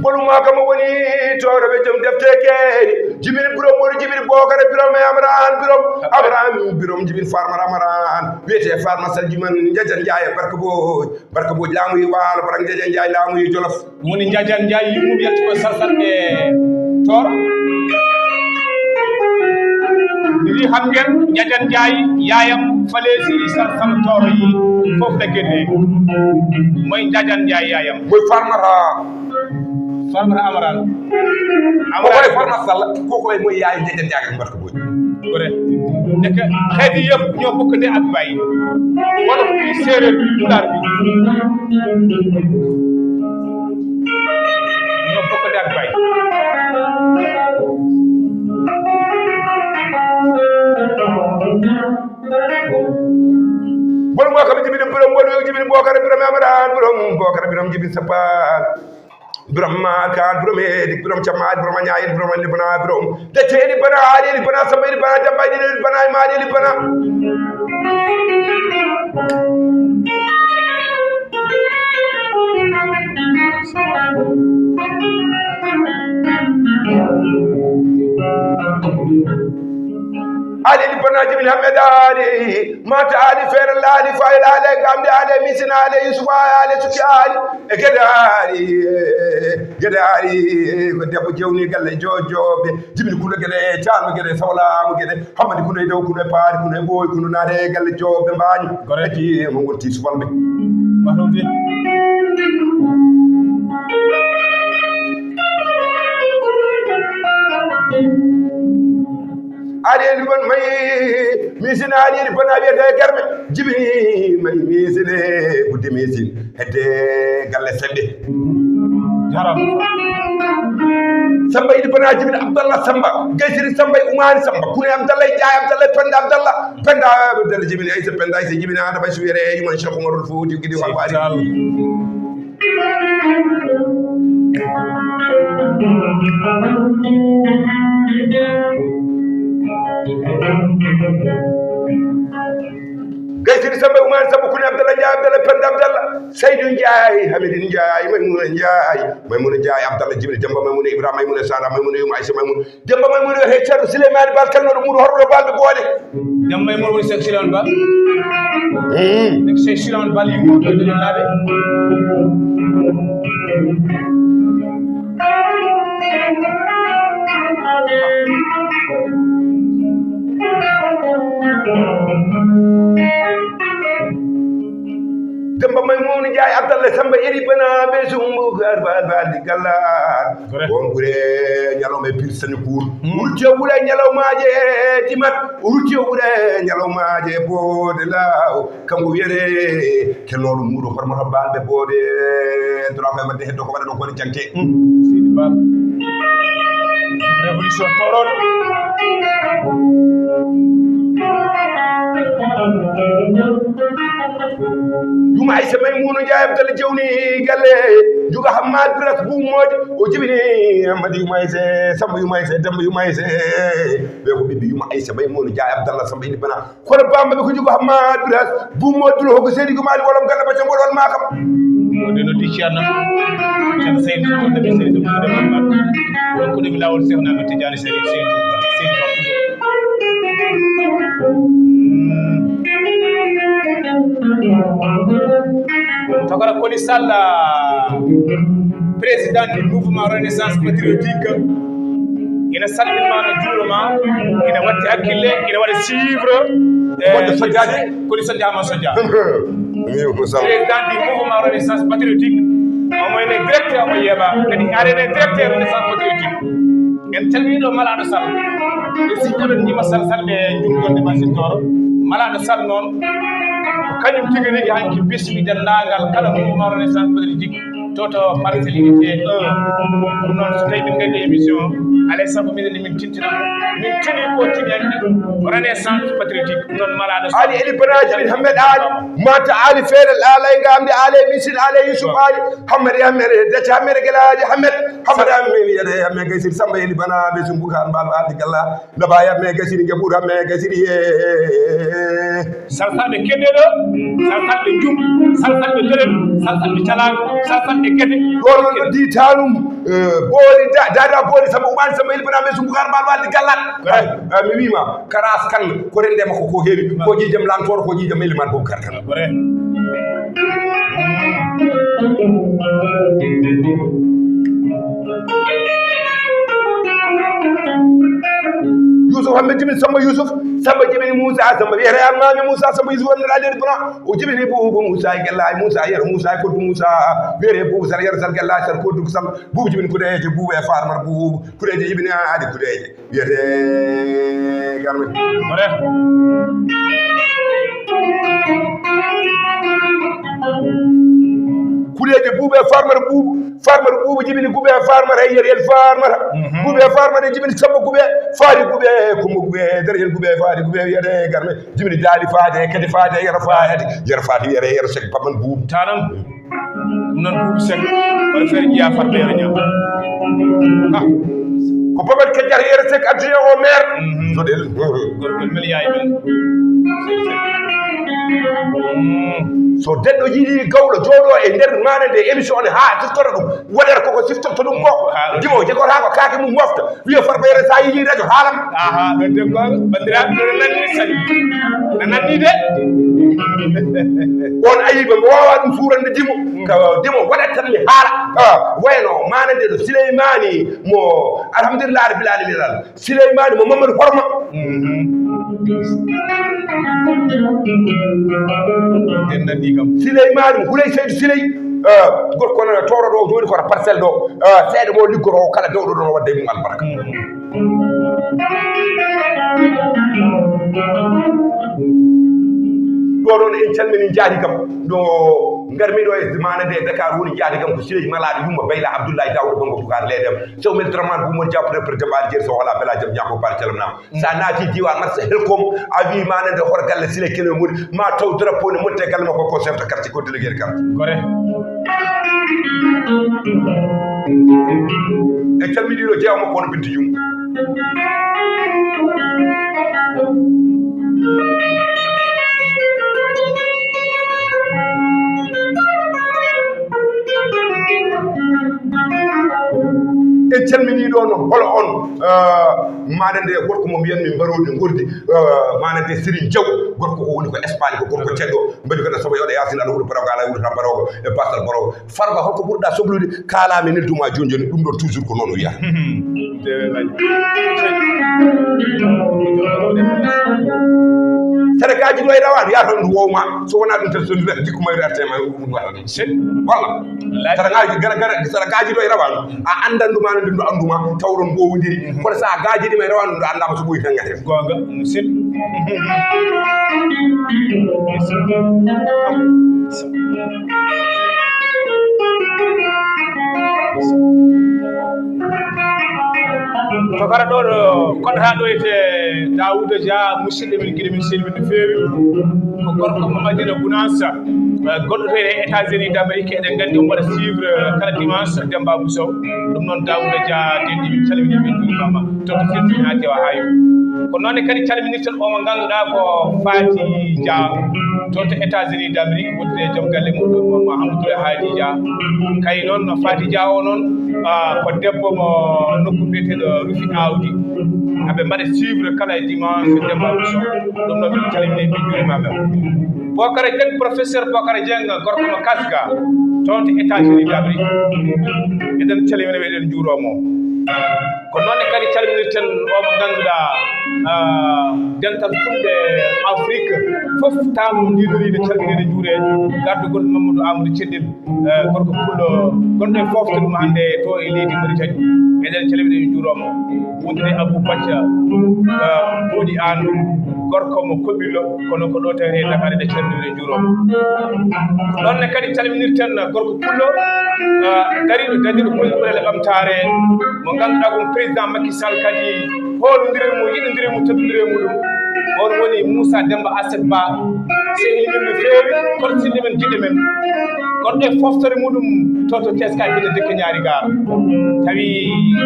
Bolu ma kama woni toro ɓe jom defte keeri. Jibini burom woni jibini bokare birom e amran birom. Amran birom jibini farmar amran. Wiyete farma saljiman jajan jaya barka boy. Barka boy laamu yi waalo, barka jajan jaya laamu yi jolof. Woni Njaajaan Njaay, yummum yalti koye Salsal e Tooro. Mi wi xam ngeen Njaajaan Njaay, yaayam faleesi Salsal Tooro yi, fof daggete. Moy Njaajaan Njaay yaayam? Moy Farmata. Farmata Amaral. Ko Amaral koye Farmata Sall, ko koye moy yaay Njaajaan Njaay ak Mbarka Boy. Kore. Ndeke xeet yi yëpp ñoo bokk ndey ak baay. Wolof bi, séeréer bi, pulaar bi. Ñoo bokk ndey ak baay. Bolu mo kam jibini bolo bolo jibini bokare bolo amara bolo bokare bolo jibini sapa. Birom Makan, Birom Edik, Birom Camaɗi, Birom Añayel, Birom Andi Bana, Birom Decce Edi Bana, Ali Edi Bana, Samba Edi Bana, Damba Edi Bana, Imani Edi Bana. Ali Eli Bana Jibril Ahmed Ali, Mata Ali Fere Lali, Fayil Ali, Gamdi Ali, Misin Ali, Yusuf Ali, Suki Ali, e Gede Ali, Gede Ali, ko debbo jewni galle jojoɓe, Jibril Kulo Gede, Calmo Gede, Sawlamo Gede, Hammadi Kulo e dow, Kulo e paari, Kulo e ɓooyi, Kulo naare galle joɓe mbañi. Goreji mo wonti subalɓe. Mahrude. Aɗa andi bon may misin, aɗa andi bon a wiyata e garɓe jibi may misile, budde misin hedde galle seɗɗe. Jaram. Samba idi bana jibin Abdallah Samba, gaysiri Samba e Umani Samba, kune Abdallah e Jaay Abdallah e Penda Abdallah, Penda Abdallah jibin Aysa, Penda Aysa jibin Adama Suwere, Yuman Cheikh Umarul Fuuti, Gidi Seydi Wabari. Tall. Gaysiri Samba Umar Samba Kuni Abdallah Njaay Abdallah Penda Abdallah Saydu Njaay Hamidin Njaay Maymuna Njaay Maymuna Njaay Abdallah Jibril Demba Maymuna Ibrahima Maymuna Sara Maymuna Yuma Aysa Maymuna Demba Maymuna he Ceerno Souleymane Bal kalnoɗo muɗo horɗo balɓe boɗe. Demba Maymuna woni Cheikh Souleymane Bal. Cheikh Souleymane Bal yumma ko dole naɓe. Demba Maymuna Njaay Abdallah Samba eri bana be sumbu garba baldi galla. Correct. On ɓure ñalawma e pirsani kuur. Rutti o ɓure ñalawmaaje dimat. Rutti o ɓure ñalawmaaje boode laaw. Kanko wiyete kelnooɗo muuɗo hormata baalɓe boode. Dura koye wadde heddo ko waɗa ɗo kone jangte. Seydi Bal. Révolution toroɗo. Yuma Aysa Maymuna Njaay Abdallah Jawni galle juga Hammad Biras Bumodi o jibini Hammad Yuma Aysa Samba Yuma Aysa Demba Yuma Aysa. Ɓe ko ɓiɓɓe Yuma Aysa Maymuna Njaay Abdallah Samba ini bana kono bamba ɓe ko juga Hammad Biras Bumodi Dulo hoko Seydi Gumali Wolom galle ba jangol wal makam. Wonde no di Ceerno Ceerno Seydi Abdallah Seydi Abdallah Mamat. Ɗon ko ɗum lawol Seex Ahmed Tidiane Seydi Seydi Seydi Bakkude. Tokara Koli Sall, président du mouvement Renaissance patriotique, ina salminma, no juuroma, ina watti hakkille, ina waɗa suivre, eh, Wonde sojjaaji. Koli sojja ma sojja. Président du mouvement Renaissance patriotique, omo ene directeur, omo yeeɓa kadi, aɗa ene directeur Renaissance patriotique. En calmini ɗo Malaɗo Sall. E si oɗon njima Sall, Sall ɓe njum ɗon e Masin Tooro. Malaɗo Sall noon, ko kañum tigi rigi hanki bismi denndaangal kala mouvement Renaissance patriotique to, to Parcelles Unité un. Ɗum noon, so tawi min ngaddi émission, alay sago minen ne min tintina, min tini ko tini hanki Renaissance patriotique. Ɗum noon Malaɗo Sall. Ali Eli Banaji Hammed Ali, Mata Ali Feere, Laalay Ngamdi Ali, Misin Ali, Yusuf Ali, Hammed Hammed, Dacca Hammed, Gelaji Hammed, Hammed Hammed, Yade Hammed, Gaysir Samba Eli Bana, Besum Bukan, Bal Bal Galla, Labaya me Gaysir, Jabura me Gaysir, ye. Salsalɓe keɗeɗo, salsalɓe jum, salsalɓe dolel, salsalɓe calago, salsalɓe gede. Ɗo noon no di tanum, eh, boori da, dada boori Samba Umani Samba Eli Bana, Besum Bukan, Bal Bal Galla. Ay, ay, mi wiima, Karas kan, ko rende makko ko heewi, ko jiijam Lantooro, ko jiijam Eliman Bubakar Kan. Ko rende. Yusuf Hammed Jimin Samba Yusuf, Samba Jimin Musa, Samba Yere Almami Musa, Samba Yusuf Hammed Ali Buna, o Jimin Bubu Musa, Gella Musa, Yero Musa, Kodu Musa, Yere Bubu Sar, Yero Sar, Gella Sar, Kodu Sar, Bubu Jimin Kudeje, Bubu e Farmar Bubu, Kudeje Ibn Ali Kudeje. Wiyete garmi. Mare. Kuleeje Buubu e Farmata Buubu. Farmata Buubu jibini Gube e Farmata e Yeri El Farmata. Mhm. Gube e Farmata jibini Samba Gube. Faari Gube, Kumba Gube, Dariyel Gube, Faari Gube, wiyete garmi. Jibini Daali Faade, Kadi Faade, Yero Faade, Yero Faade, wiyete Yero Sek Paman Buubu. Tanan. Ɗum noon Buubu Sek, wala feere njiyaa farɓe yero ñaam. Ah. Ko Babacar Kadiata Yero Sek adjoint au maire. Mhm. Joɗel. Gorgol mel yaay men. Mm. So deɗɗo yiɗi gawlo jooɗo e nder maana nde émission ne haa siftora ɗum, waɗata koko siftorta ɗum ko. Haa ɗo Dimo jegotako kaake mum mofta. Wiya Farba Yero sa yiyi radio haalam. Aha, ɗon de goonga. Banndiraaɓe, ɗon nanni sani. Na nanni de. On ayiɓe mo wawa ɗum suurande Dimo. Ka Dimo waɗat tan mi haala. Ah, wayno maana nde ɗo Sileymaani mo alhamdulillahi rabbil alamin. Sileymaani mo Mamadou Horma. En nani kam. Sileymaani mo Huley Seydu Siley. Eh, gorko no toro ɗo joni koto parcelle ɗo. Eh, seeɗa mo liggoro kala dewɗo ɗon wadde mum albarka. Ɗo ɗon en calmini jaati kam. Ɗo ngarmi ɗo e maana nde Dakar woni jaati kam ko Siley Malaaɗo yumma Bayla Abdoulaye Daouda Bongo Boucar Ledem. Sow mel Draman Boumo Diaw président Bari Jerso wala Bela Jam Diaw Bari Calam Nam. Sa naati diiwaan Marsa Helcom, a wi ma nande hoto galle Sile Kene woni, ma taw drapeau ne monte galle makko ko chef de quartier ko délégué de quartier. Gore. E calmini ɗo jeewa makko on Binta Jum. En calmini ɗo noon holo on. Maɗa nde gorko mo mbiyanmi mbaroodi ngordi. Maɗa nde Serigne Diaw, gorko o woni ko Espagne, ko gorko ceddo. Mbaɗi ko sobo yoɗa yasin ala wuro barago ala wuro tan barago e basal barago. Farba, holko ɓurɗa soblude? Kala mi nelduma joni joni, ɗum ɗon toujours ko noon o wiyata. Sadakaaji ɗo e rawaɗo yata ɗum wowma, so wona ɗum tan so ndila jikku mayri arte ma ɗum wata ɗum. Walla. Wallahi. Sara ngaji gara gara sara gaji ɗo e rawan a andan ɗum an ɗum andu ma tawɗon gowodiri. Kono sa gaji ɗi ma e rawan ɗum anndama so ɓoyi tan ngate. Gonga no sel. To kara ɗo ɗo koɗata ɗo ete Daouda Dia, musidɗo men, giɗo men, senimen no feewi. Ko gorko mo Madina Gounass, eh, gonɗo to e États-Unis d'Amérique. Eɗen nganndi omo waɗa suivre, eh, kala dimanche, Demba Abou Sow. Ɗum noon, Daouda Dia, denɗi, min calminii, min njuuriima ma. Toon to Firti haa Tewa haa Yumma. Ko noon ne kadi calminirten o mo ngannduɗaa ko Fati Dia, toon to États-Unis d'Amérique, wondude e joom galle muɗum, mo Mahamadou Touré Hadi Dia. Kay noon, no Fati Dia o noon, ah, ko debbo mo nokku biyeteeɗo Rufi Awdi. Aɓe mbaɗa suivre kala e dimanche, Demba Abou Sow. Ɗum noon, min calminii, min njuuriima ɓe. Bokara Dieng, professeur Bokara Dieng, gorko mo Kasga, toon to États-Unis d'Amérique. Eɗen calmina mo, eɗen njuuroo mo. Ko noon ne kadi calminirten o mo ngannduɗaa, ah, dental fulɓe Afrique fof, taam ndiidoriide, calmineede, njuuree, gardugol Mamadou Amadou Ceddel, eh, gorko pullo, gonɗo e fooftude mo hannde to e leydi Mauritanie. Eɗen calmina, eɗen njuuroo mo. Wondude Abou Bacca, eh, Bodi Aan, gorko mo Kobillo, kono ko ɗo tawete Dakar, eɗen calmina, eɗen njuuroo mo. Ko ɗoon ne kadi calminirten gorko pullo, ah, dariiɗo, dariiɗo koye ɓurele ɓamtaare, mo ngannduɗaa ɗum président Macky Sall kadi hoolondire mum, yiɗondire mum, teddondire muɗum. On woni Moussa Demba Asset Ba, sehil men no feewi, kono sinno men, jiɗɗo men. Kono ɗe foftore muɗum to, to Thiès ka bine Dekke Ñaari Gaar. Tawi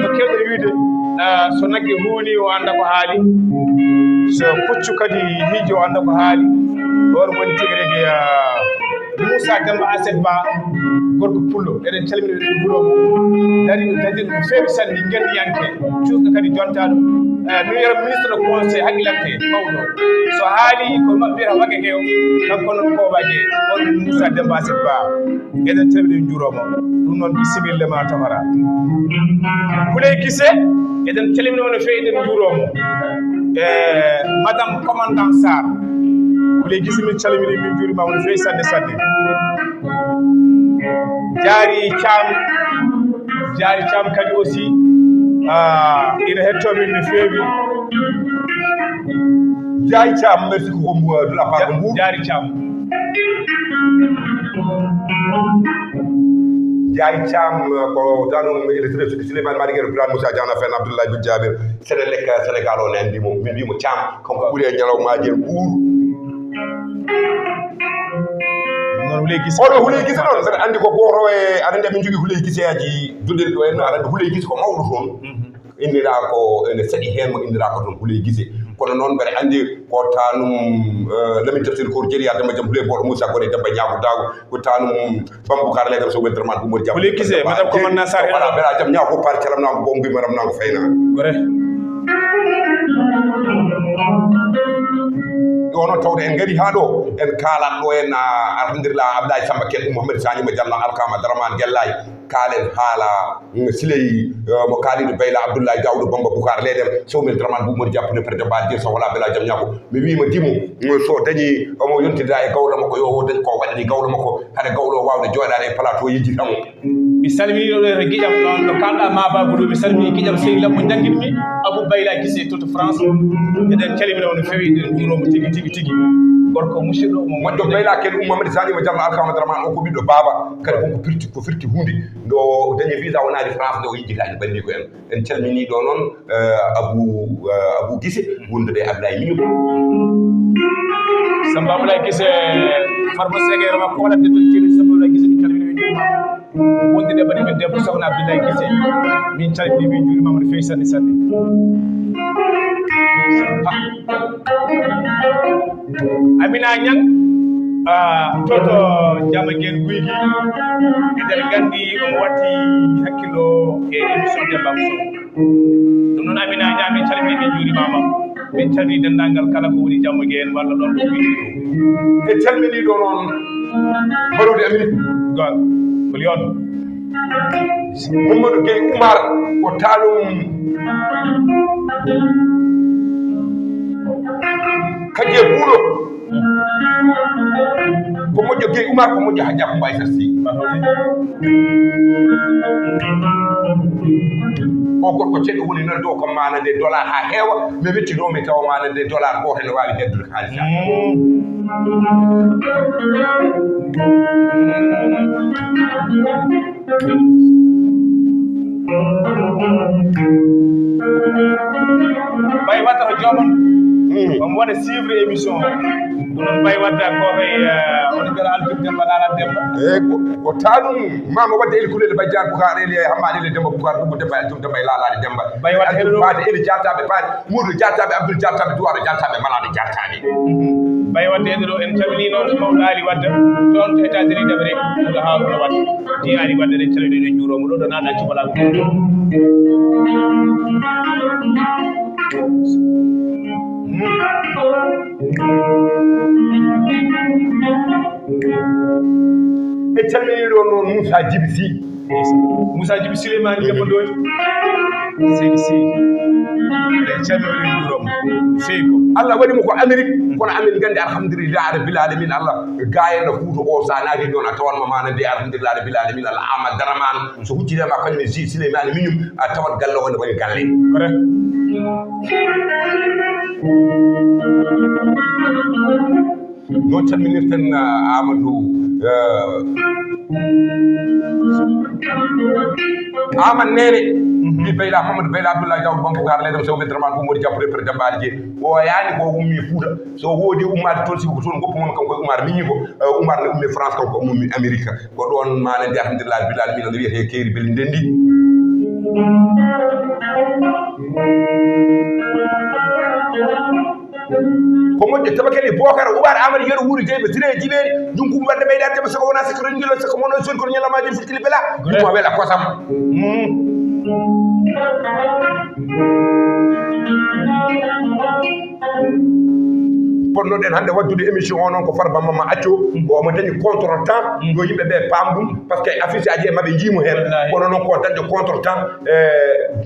no keewɗen wiide, ah, so nagge huuni o annda ko haali, so puccu kadi hiiji o annda ko haali. On woni tigi rigi, ah, Moussa Demba Asset Ba, gorko pullo, eɗen calmina, eɗen njuuroo mo. Dariiɗo, dariiɗo no feewi sanne, ngenndiyanke, cuusɗo kadi jontaaɗo. Eh, mi wiyata ministre de conseil, hakkilante mawɗo. So haali ko maɓɓe wiyata wage kew, kanko noon ko wage, on Moussa Demba Asset Ba. Eɗen calmina, eɗen njuuroo mo. Ɗum noon, bisimilla ma, Tamara. Houleye Guissé, eɗen calmina mo no feewi, eɗen njuuroo mo. Eh, Madame Commandant Sarr. Houleye Guissé, min calmini, min njuuriima mo no feewi sanne, sanne. Diary Thiam, Diary Thiam kadi aussi, ah, ina hettoo min no feewi. Diary Thiam, merci beaucoup, Mbour, de la part de Mbour. Diary Thiam. Diary Thiam, ko tan on électricité Souleymane Malick Guèye, Birane Moussa Diagne, Fen Abdoulaye Bin Jabir. Sénélec Sénégal, on anndi mo, min mbiyi mo Thiam, kanko ɓuri e ñalawmaaji en Mbour. Noon Houleye Guissé. Oɗo Houleye Guissé noon, mbeɗa anndi ko gooto e, aɗa anndi amin njogii Houleye Guissé aji duɗel ɗo en, aɗa anndi Houleye Guissé ko mawɗo toon. Mhm. Inndiraa ko ene saɗi heen mo inndiraa ko toon Houleye Guissé. Kono noon mbeɗa anndi ko tanum, eh, Lamin Tafsir ko Jeriya Demba Jam Hule Boɗo Moussa Kone Demba Ñaago Dago, ko tanum Bambou Kara Ley Demba Sow Welterman Boumour Diaw. Hule Kise, madame commandant Sarr. Wala, mbeɗa jam ñaago par calam nango bongi maram nango fayna. Gore. Ɗo noon tawde en ngari haa ɗo, en kaalat ɗo en, ah, alhamdulillah, Abdoulaye Samba Ken, Mouhamed Sani Madiallo, Alkama Dramane Gellay, kaalen haala, mm, Siley, eh, mo kaaliɗo Bayla Abdoulaye Daouda Bamba Boucar Leydem, Sowmel Dramane Boumour Diappune Perde Bal Dieng Sohola Bela Jam Ñako. Mi wiima Dimo, mm, so dañi omo yontirda e gawlo makko, yo o dañ ko waɗani gawlo makko, hade gawlo o waawde jooɗaade e plateau yejjita mo. Mi salmini ɗo e giƴam ɗon ɗo kalɗa ma babuɗo, mi salmini giƴam sehil am mo jangginmi, Abou Bayla Gise to, to France. Eɗen calmina mo no feewi, eɗen njuuroo mo tigi, tigi, tigi. Gorko musidɗo mo moƴƴo Bayla Ken Oumou Mamadou Sani mo Diallo Alkama Dramane, o ko ɓiɗɗo baaba, kadi ko, ko firti, ko firti huunde. Nde o dañi visa, o naati France, nde o yejjita en banndiiko en. En calminii ɗo noon, eh, Abou, eh, Abou Gise, wondude e Ablaye Miñum. Samba Ablaye Gise, Farba Segeer makko, waɗat de toon ceeɗu Samba Ablaye Gise, min calminii, min njuuriima. Wondude e bani men debbo Sokhna Abdoulaye Gise, min calminii, min njuuriima mo no feewi sanne, sanne. Ha. Amina Niang, ah, to, to Jama Guène Gouy Gui, eɗen nganndi omo watti hakkillo e émission Demba Sow. Ɗum noon, Amina Niang, min calminii, min njuuriima ma. Min calminii denndaangal kala ko woni Jama Guène walla ɗon ɗo Gouy Gui ɗo. En calminii ɗo noon Marodi Amérique. Gon, ko Lyon. Mamadou Gueye Oumar ko taalum Kadié Buuɗo. Ko moƴƴo Gueye Oumar, ko moƴƴo Hadja Koumba Aïssa Sy. O gorko ceɗɗo woni noon ɗo ko maana nde dollar haa heewa. Mi wettinoo mi tawa maana nde dollar gooto ne waawi heddude haalis. Mm. Bay Wata ko joomam. Mm. Omo waɗa suivre émission o. Ko noon Bay Wata ko kay, eh, woni ɓeɗo Altum Demba, Lala Demba. Eh, ko, ko taanum, mama wadde Eli Kulel, Bay Jaan Bukaar, Eli Hammaade, Eli Demba Bukaar, Ɗum Demba, Altum Demba, Lalaade Demba. Bay Wata Altum heɗo. Faade Eli Jaataaɓe, Faade Modou Jaataaɓe, Abdoul Jaataaɓe, Duwaaro Jaataaɓe, Malaaɗo Jaataaɓe. Bay Wata heɗo, en calminii noon mawɗo Ali Wata, toon to États-Unis d'Amérique, Mawɗo Haaruna Wata. Ti Ali Wata, en calminii, en njuuroo mo ɗo, ɗo naata cubalaagu. Ɓe calminii ɗo noon Moussa Djiby Sy. Moussa Djiby Souleymane Demba Ndoye. Seydi Sy. Eɗen calmina, eɗen njuuroo mo. Seydi ko. Allah waɗi mo ko Amérique, kono amin nganndi, alhamdulillah, rabbil alamin, Allah, gaayana Fuuta o, so a naati ɗoon, a tawan mo maana nde, alhamdulillah, rabbil alamin, Allah, Amadou Dramane, so hucciri e ma, kañum e Sy Souleymane Miñum, a tawat galle o ne waɗi galle. Correct. Noon calminirten, ah, Amadou, eh, Amadou Nene. Mhm. Mbi Beyla Mamadou Beyla Abdoulaye Daoud Bambo Gar Leyɗam Sewɓe Dramane Boumour Diappore Pere Dembaali Dieng. O yaani ko ummi Fuuta. So woodi ummaade toon, sibu ko toon goppu mon kanko e Umar miñi ko, eh, Umar ne ummi France, kanko ummi Amérique. Ko ɗoon maana nde, alhamdulillah, Bilal min no wiyetee Keeri Beli Ndenndi. Ko moƴƴo Tabakeli Bokara Umaar Amari Yero Wuri Jeyɓe Siree Jileeri Junkum Wadde Ɓeydaade Jaɓa Sako Wona Sako Ren Njilo Sako Mono Sori Kono Ñalla Majum Fiskili Bela Ɗum o wela kosam. Ponnoɗen hannde waɗdude émission o noon ko Farba Mama Acco, ko omo dañi contre temps, yo yimɓe ɓe paam ɗum, parce que affiche aji e maɓɓe njiimo heen. Wallahi. Kono noon ko dañɗo contre temps, e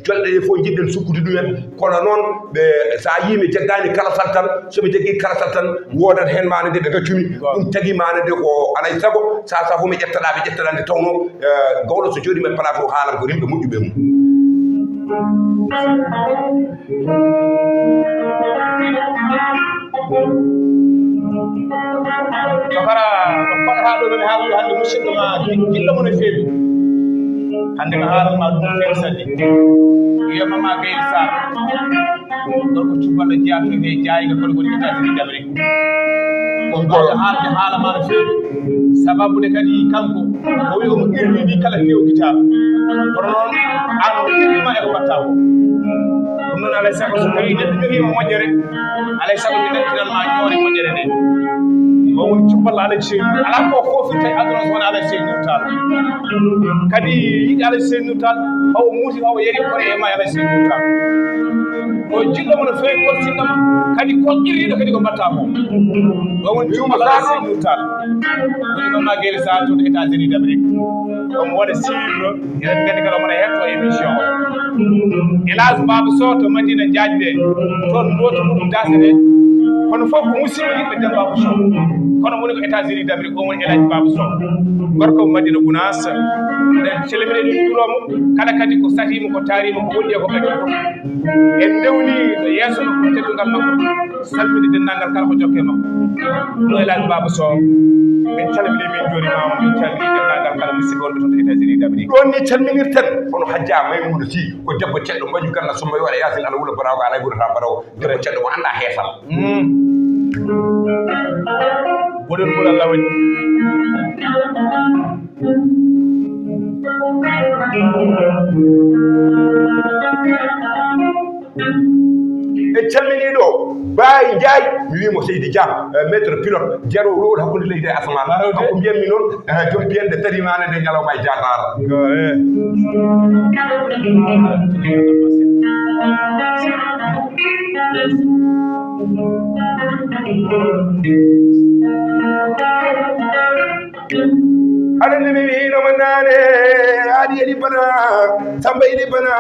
jolɗe ɗe fof njiɗɗen sukkude ɗumen. Kono noon, ɓe, so a yii mi jaggaani kala saltal, so mi jaggii kala saltal, woodat heen maana nde ɓe gaccumi. Waaw. Ɗum tagi maana nde ko alay sago, so a safo mi ƴettaɗaa, ɓe ƴettaɗaa nde tawnoo, eh, gawlo so jooɗiima e plateau haalan ko rimɓe moƴƴuɓe mum. Tokara, ko koɗataa ɗo, men haalde hannde musidɗo ma, giɗɗo mo no feewi. Hannde ko haalan ma ɗum feewi sanne. Wiyama ma Gaye Sarr. Gorko cuballo jeyaa to e jaayiga kono woni États-Unis d'Amérique. Ko mbawɗo haalde haala ma no feewi. Sababu nde kadi kanko, o wi omo qirri ndi kala feew guitar. Kono noon, An o firmima e ko mbaɗta ko. Ɗum noon alay sago so tawi neɗɗo jogiima moƴƴere, alay sago mi nattinan ma ñoore moƴƴere nde. O woni cuballo Alhaji Seydi Nour. Alaa ko kofirta e aduna so wona Alhaji Seydi Nour Tall. Kadi yiɗi Alhaji Seydi Nour Tall, hawo muusi, hawo yari kore e ma e Alhaji Seydi Nour Tall. O jiɗɗo mo no feewi, korsinɗo mo, kadi ko qirriiɗo kadi ko mbaɗta ko. O woni cuballo Alhaji Seydi Nour Tall. Woni Mama Gueye Sarr to États-Unis d'Amérique. Omo waɗa suivre. Eɗen nganndi kala mona hetto émission o. Elage Baba Sow to Madina Diagne ɗe, toon looti muɗum dase ɗe. Kono fof ko musidɓe yiɗɓe Demba Bousso. Kono woni ko États-Unis d'Amérique, o woni Elage Baba Sow. Gorko Madina Gounass. Eɗen calmina, eɗen njuuroo mo. Kala kadi ko satiimo, ko taariimo, ko woni e ko ɓe fof. En ndewni ɗo yeeso makko, teddungal makko. Salminde denndaangal kala ko jokke makko. Ɗo e Laal Baaba Sow, min calminii, min njuuriima, min calminii denndaangal kala musidɓe wonɓe toon to États-Unis d'Amérique. Ɗoon ni calminirten hono Hajja Maymuuna Sy, ko debbo ceɗɗo, mbañu galla summa yo waɗa yaasin, ala wula baraago, alaa ɓurata baraago, debbo ceɗɗo mo anndaa heesal. Mm. Boɗon ngol Allah waɗi. En calminii ɗo Baye Ndiaye, mi wii mo Seydi Dia, eh, maître pilote, jeero rowol hakkunde leydi e asamaan. Kanko mbiyatmi noon, eh, joom piyande tarimaande nde ñalawma e jaataara. Gore. Aɗa anndi mi wiino mo naane, Aali Eli Bana, Samba Eli Bana,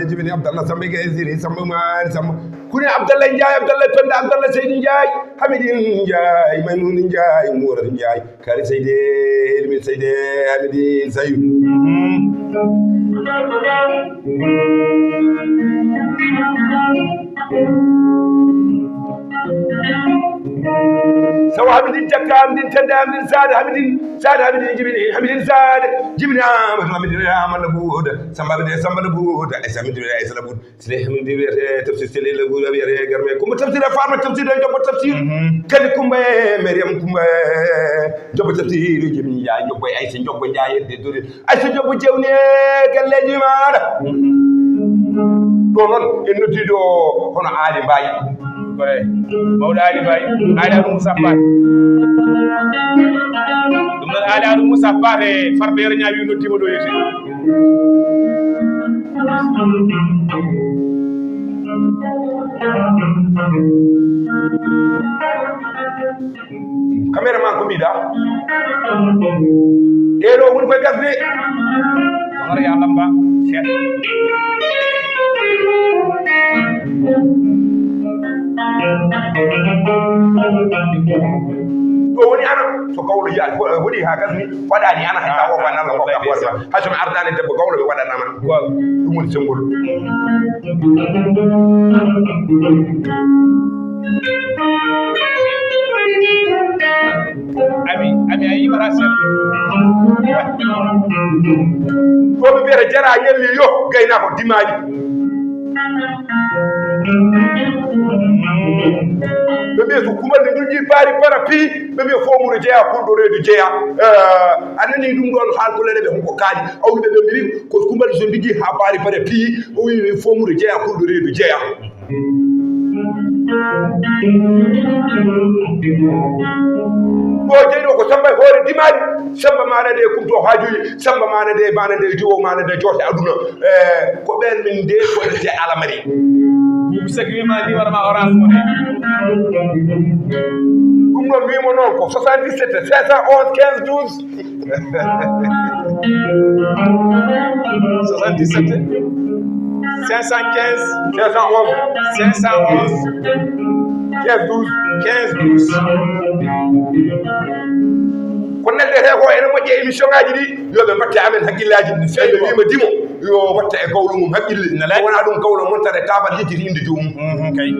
e jibini Abdallah Samba Gaye Siri, Samba Maari, Samba. Kuni Abdallah Ndiaye, Abdallah Penda, Abdallah Seydi Ndiaye, Hamidine Ndiaye, Maymouni Ndiaye, Mourad Ndiaye, Kari Seydi, Elmi Seydi, Hamidine Sayou. Sawa Hamidine Jakka, Hamidine Tende, Hamidine Saade, Hamidine Saade, Hamidine Jibini, Hamidine Saade, Jibini Amadou, Hamidine Amadou Bouda, Samba Hamidine, Samba Bouda, Aïssa Hamidine, Aïssa Bouda, Sile Hamidine wiyete Tafsir, Sile Bouda wiyete Garme, Kumba Tafsir, Farma Tafsir, Jobba Tafsir, Kadi Kumba, Mariam Kumba, Jobba Tafsir, Jibini Ndiaye, Jobba Aïssa, Jobba Ndiaye, Dori. Aïssa Diop, jewni e galleeji maaɗa. Ɗo noon, en noddiiɗo hono Aali Mbaye. Kore, mawɗo Aali Mbaye, Aali Amadou Moussa Paté. Ɗum noon, Aali Amadou Moussa Paté, Farba Yero Ñaawi noddiima ɗo yeeso. Caméraman, ko mbiɗa? Ɗeɗo woni koye gasde. Hono ya lamba seeɗa. Ɗo woni ana, so gawlo yaa, waɗi ha gasni, waɗani ana, hay sa wofa nalla ko ka hoore ma. Hay so mi ardani debbo gawlo, mi waɗan ana. Ɗum woni sembol. Ami, ami, a yima Rachel. Ko ɓe mbiyata jara ñalli yo, gaynako dimaji. Ɓe mbiya so kumal ne ndunji paari para pi, ɓe mbiya fomuru jeya, kulɗo reedu jeya. Eh, a nani ɗum ɗon haal ko lere ɓe honko kaali. Awluɓe ɓe mbiyi ko kumal so ndunji ha paari para pi, o wi fomuru jeya, kulɗo reedu jeya. Ɗo jeyɗo ko Samba e hoore dimaali, Samba maana de kumto haajuji, Samba maana de, maana de jiwo, maana de joose aduna. Eh, ko ɓen min de ko de alamari. Bubu Seck wima ni warma orange mo de. Ɗum ɗon wimo noon ko soixante-dix-sept cinq cent onze quinze douze. Soixante-dix-sept, cinq cent quinze, cinq cent onze, cinq cent onze, quinze douze, quinze douze. Ko neldete ko ene moƴƴi e émission ngaji ɗi, yo ɓe mbatte amen hakkillaaji. Ɓe wima dimo, yo watta e gawlo mum hakkille. Ko wona ɗum gawlo montata e taabal yejjiti inde joomum. Mhm, kay.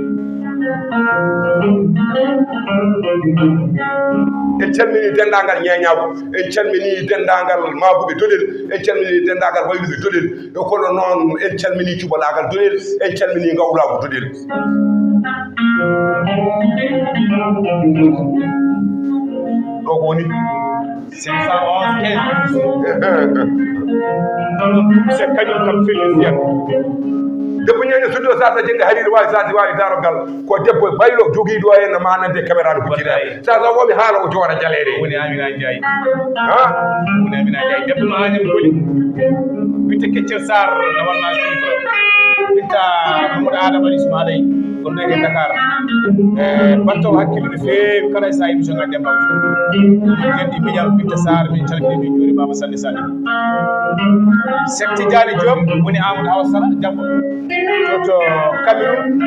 En calmini denndaangal ñeeñaagu, en calmini denndaangal maabuɓe doɗel, en calmini denndaangal wayluɓe doɗel, e kono noon en calmini cubalaagal doɗel, en calmini ngawlaagu doɗel. Ɗo ko woni cinq cent onze quinze. Ɗum se kañum kam felliti en. Debbo ñeeño suddi o sasa jenge hariri wawi sasi wawi darogal. Ko debbo baylo jogiiɗo en no manande caméra no hucciri. Wallahi. Sasa womi haala o joora jaleere. Woni Amina Ndiaye. Ha? Woni Amina Ndiaye. Debbo ma Agnam Koli. Witte Keccel Sarr na wanna suivre. Witta Mamadou Adama Ismailay. Ko ndeke Dakar. Eh, batto hakkille no feewi kala e sa émission ngal Demba Ousmane. Dendi Miñam Witte Sarr, min calmini, min juuri mama sanne sanne. Sekti Dialy Diop woni Amadou Hawa Sala Jambo. To, to Cameroun.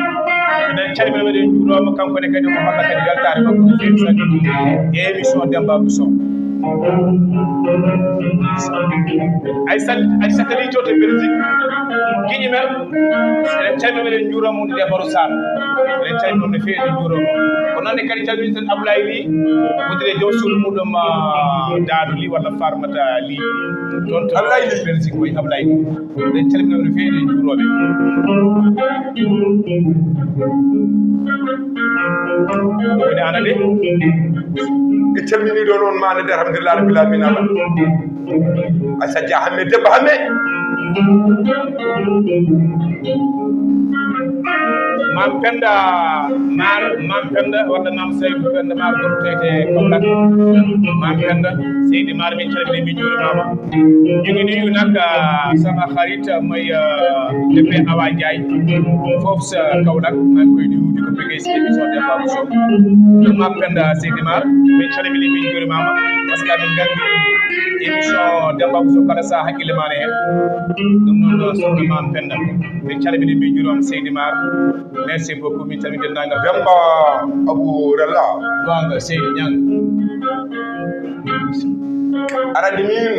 Eɗen calmina, meɗen njuuroo mo, kanko ne kadi omo holla kadi weltaare makko no feewi, so adii e émission Demba Ousmane. Aysat, Aysata Ly to, to Belgique. Giɗi men, eɗen calmina, meɗen njuuroo mo, ɗum e Baro Sarr. Eɗen calmina mo no feewi, eɗen njuuroo mo. Ko noon ne kadi calminten Ablaye Ly, wondude e joom suudu muɗum, ah, Daado Ly walla Farmata Ly. Toon to Ablaye Ly. Belgique, koye Ablaye Ly. Eɗen calmina mo no feewi, eɗen njuuroo ɓe. Woni ana de. Ɓe calmini ɗo noon, ma nde, alhamdulillah, rabbil alamin, ala. Aysata Dia Hamme, Demba Hamme. Mam Penda Maar, Mam Penda, walla Mam Seydou Penda Maar, gortete Kollak. Mam Penda, Seydi Maar, min calmini, min njuurimaama. Ñu ngi nuyu nag, ah, sama xarit mooy, ah, Bébé Awa Ndiaye. Foofu sa Kaolack, maa ngi koy nuyu, di ko bëggee si émission Demba Ousmane. Ñoom Mam Penda Seydi Maar, min calmini, min njuurimaama. Parce que amin nganndi émission Demba Ousmane kala sa hakkille ma ne heen. Ɗum noon, sohna Mam Penda. Min calmini, min njuurimaama Seydi Maar. Merci beaucoup, min calmini denndaangal. Demba Abou Rella. Goonga, Seydi Niang. Aɗa anndi min,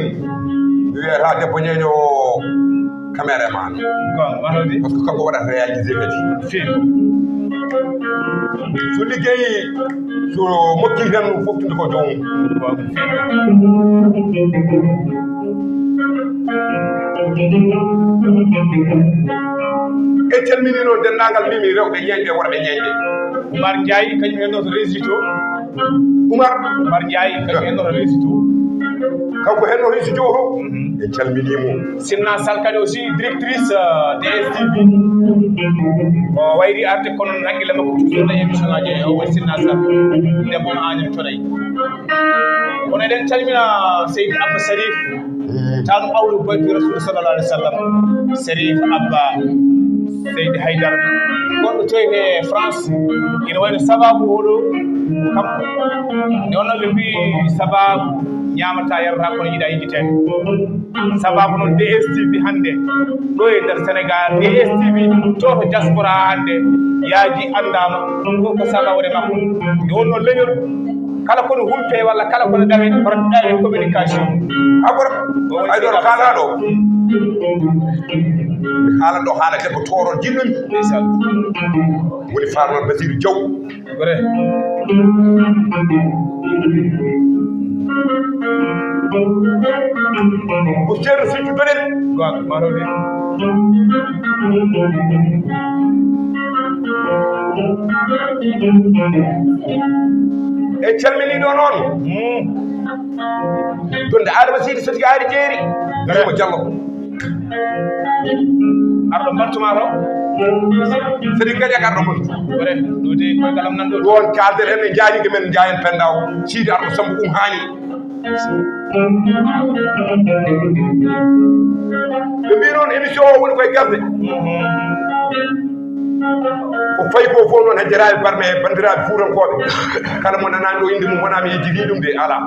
mi wiyata debbo ñeeño caméraman. Goonga, ma hawdi. Parce que kanko waɗata réalisé kadi. Film. So liggey, so mokki tan, fof tinde ko joom mum. Goonga, film. En calmini noon denndaangal mimi rewɓe ñeeñɓe, worɓe ñeeñɓe. Oumar Ndiaye, kañum en ɗo to régie to. Oumar. Oumar Ndiaye, kañum en ɗo to régie to. Kanko en ɗo régie to. Mhm. En calmini mo. Sinna Sall kadi aussi, directrice, euh, D S T V. O wayri arde kono hakkille makko toujours no émission ngaji o woni Sinna Sall. Debbo no Agnam Thioday. Kono eɗen calmina Seydi Abba Sarif. Tan awlu bayti Rasul sallallahu alaihi wasallam, Serif Abba Seydi Haydara. Gonɗo to e France, ina wayno sababu oɗo kam. Nde wonno ɓe mbi sababu ñaamata yarata kono yiɗa yejjiteede. Sababu noon D S T V hannde, ɗo e nder Sénégal, D S T V to to diaspora hannde, yaaji anndaama ko ko sababu wone makko. Nde wonno leñol, kala kono hulpe walla kala kono ɗawe, hoto ɗawe communication. Hakoro, ay ɗo kaalaaɗo. Mi haalan ɗo haala debbo tooro jinnomi. Ndeysaan. Woni Farma Basiru Jaw. Vrai. Ko Ceerno Seydu Doɗen. Goonga, ma hawdi. En calmini ɗo noon. Mm. Jonde Adama Seydi Sotigi Aali Jeeri. Juma Jallo. Arɗo mbattuma to. Seydi Gajaga arɗo mbattu. Wore, ɗo de koye galam nan ɗo. Ɗon kaalden en e jaañiiɗo men Njaayen Penda o. Seydi Arɗo Sambu ɗum haani. Ɓe mbi noon émission o woni koye gasde. Ko fayi ko fof noon, hejjeraaɓe barme, banndiraaɓe fuutankooɓe, kala mo nanaani ɗo innde mum wonaa mi yejjitii ɗum de, alaa.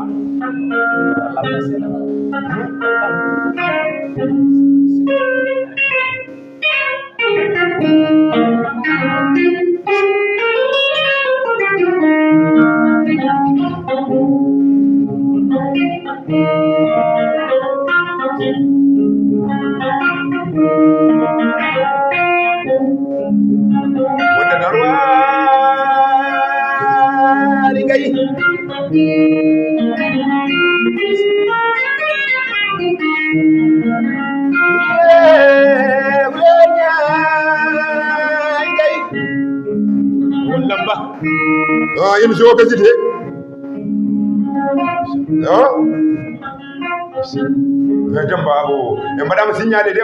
Wonde darwaani kay. Won lamba. Ah, émission o gasii de. Ah. Jom baabo, en mbaɗaama signalé de.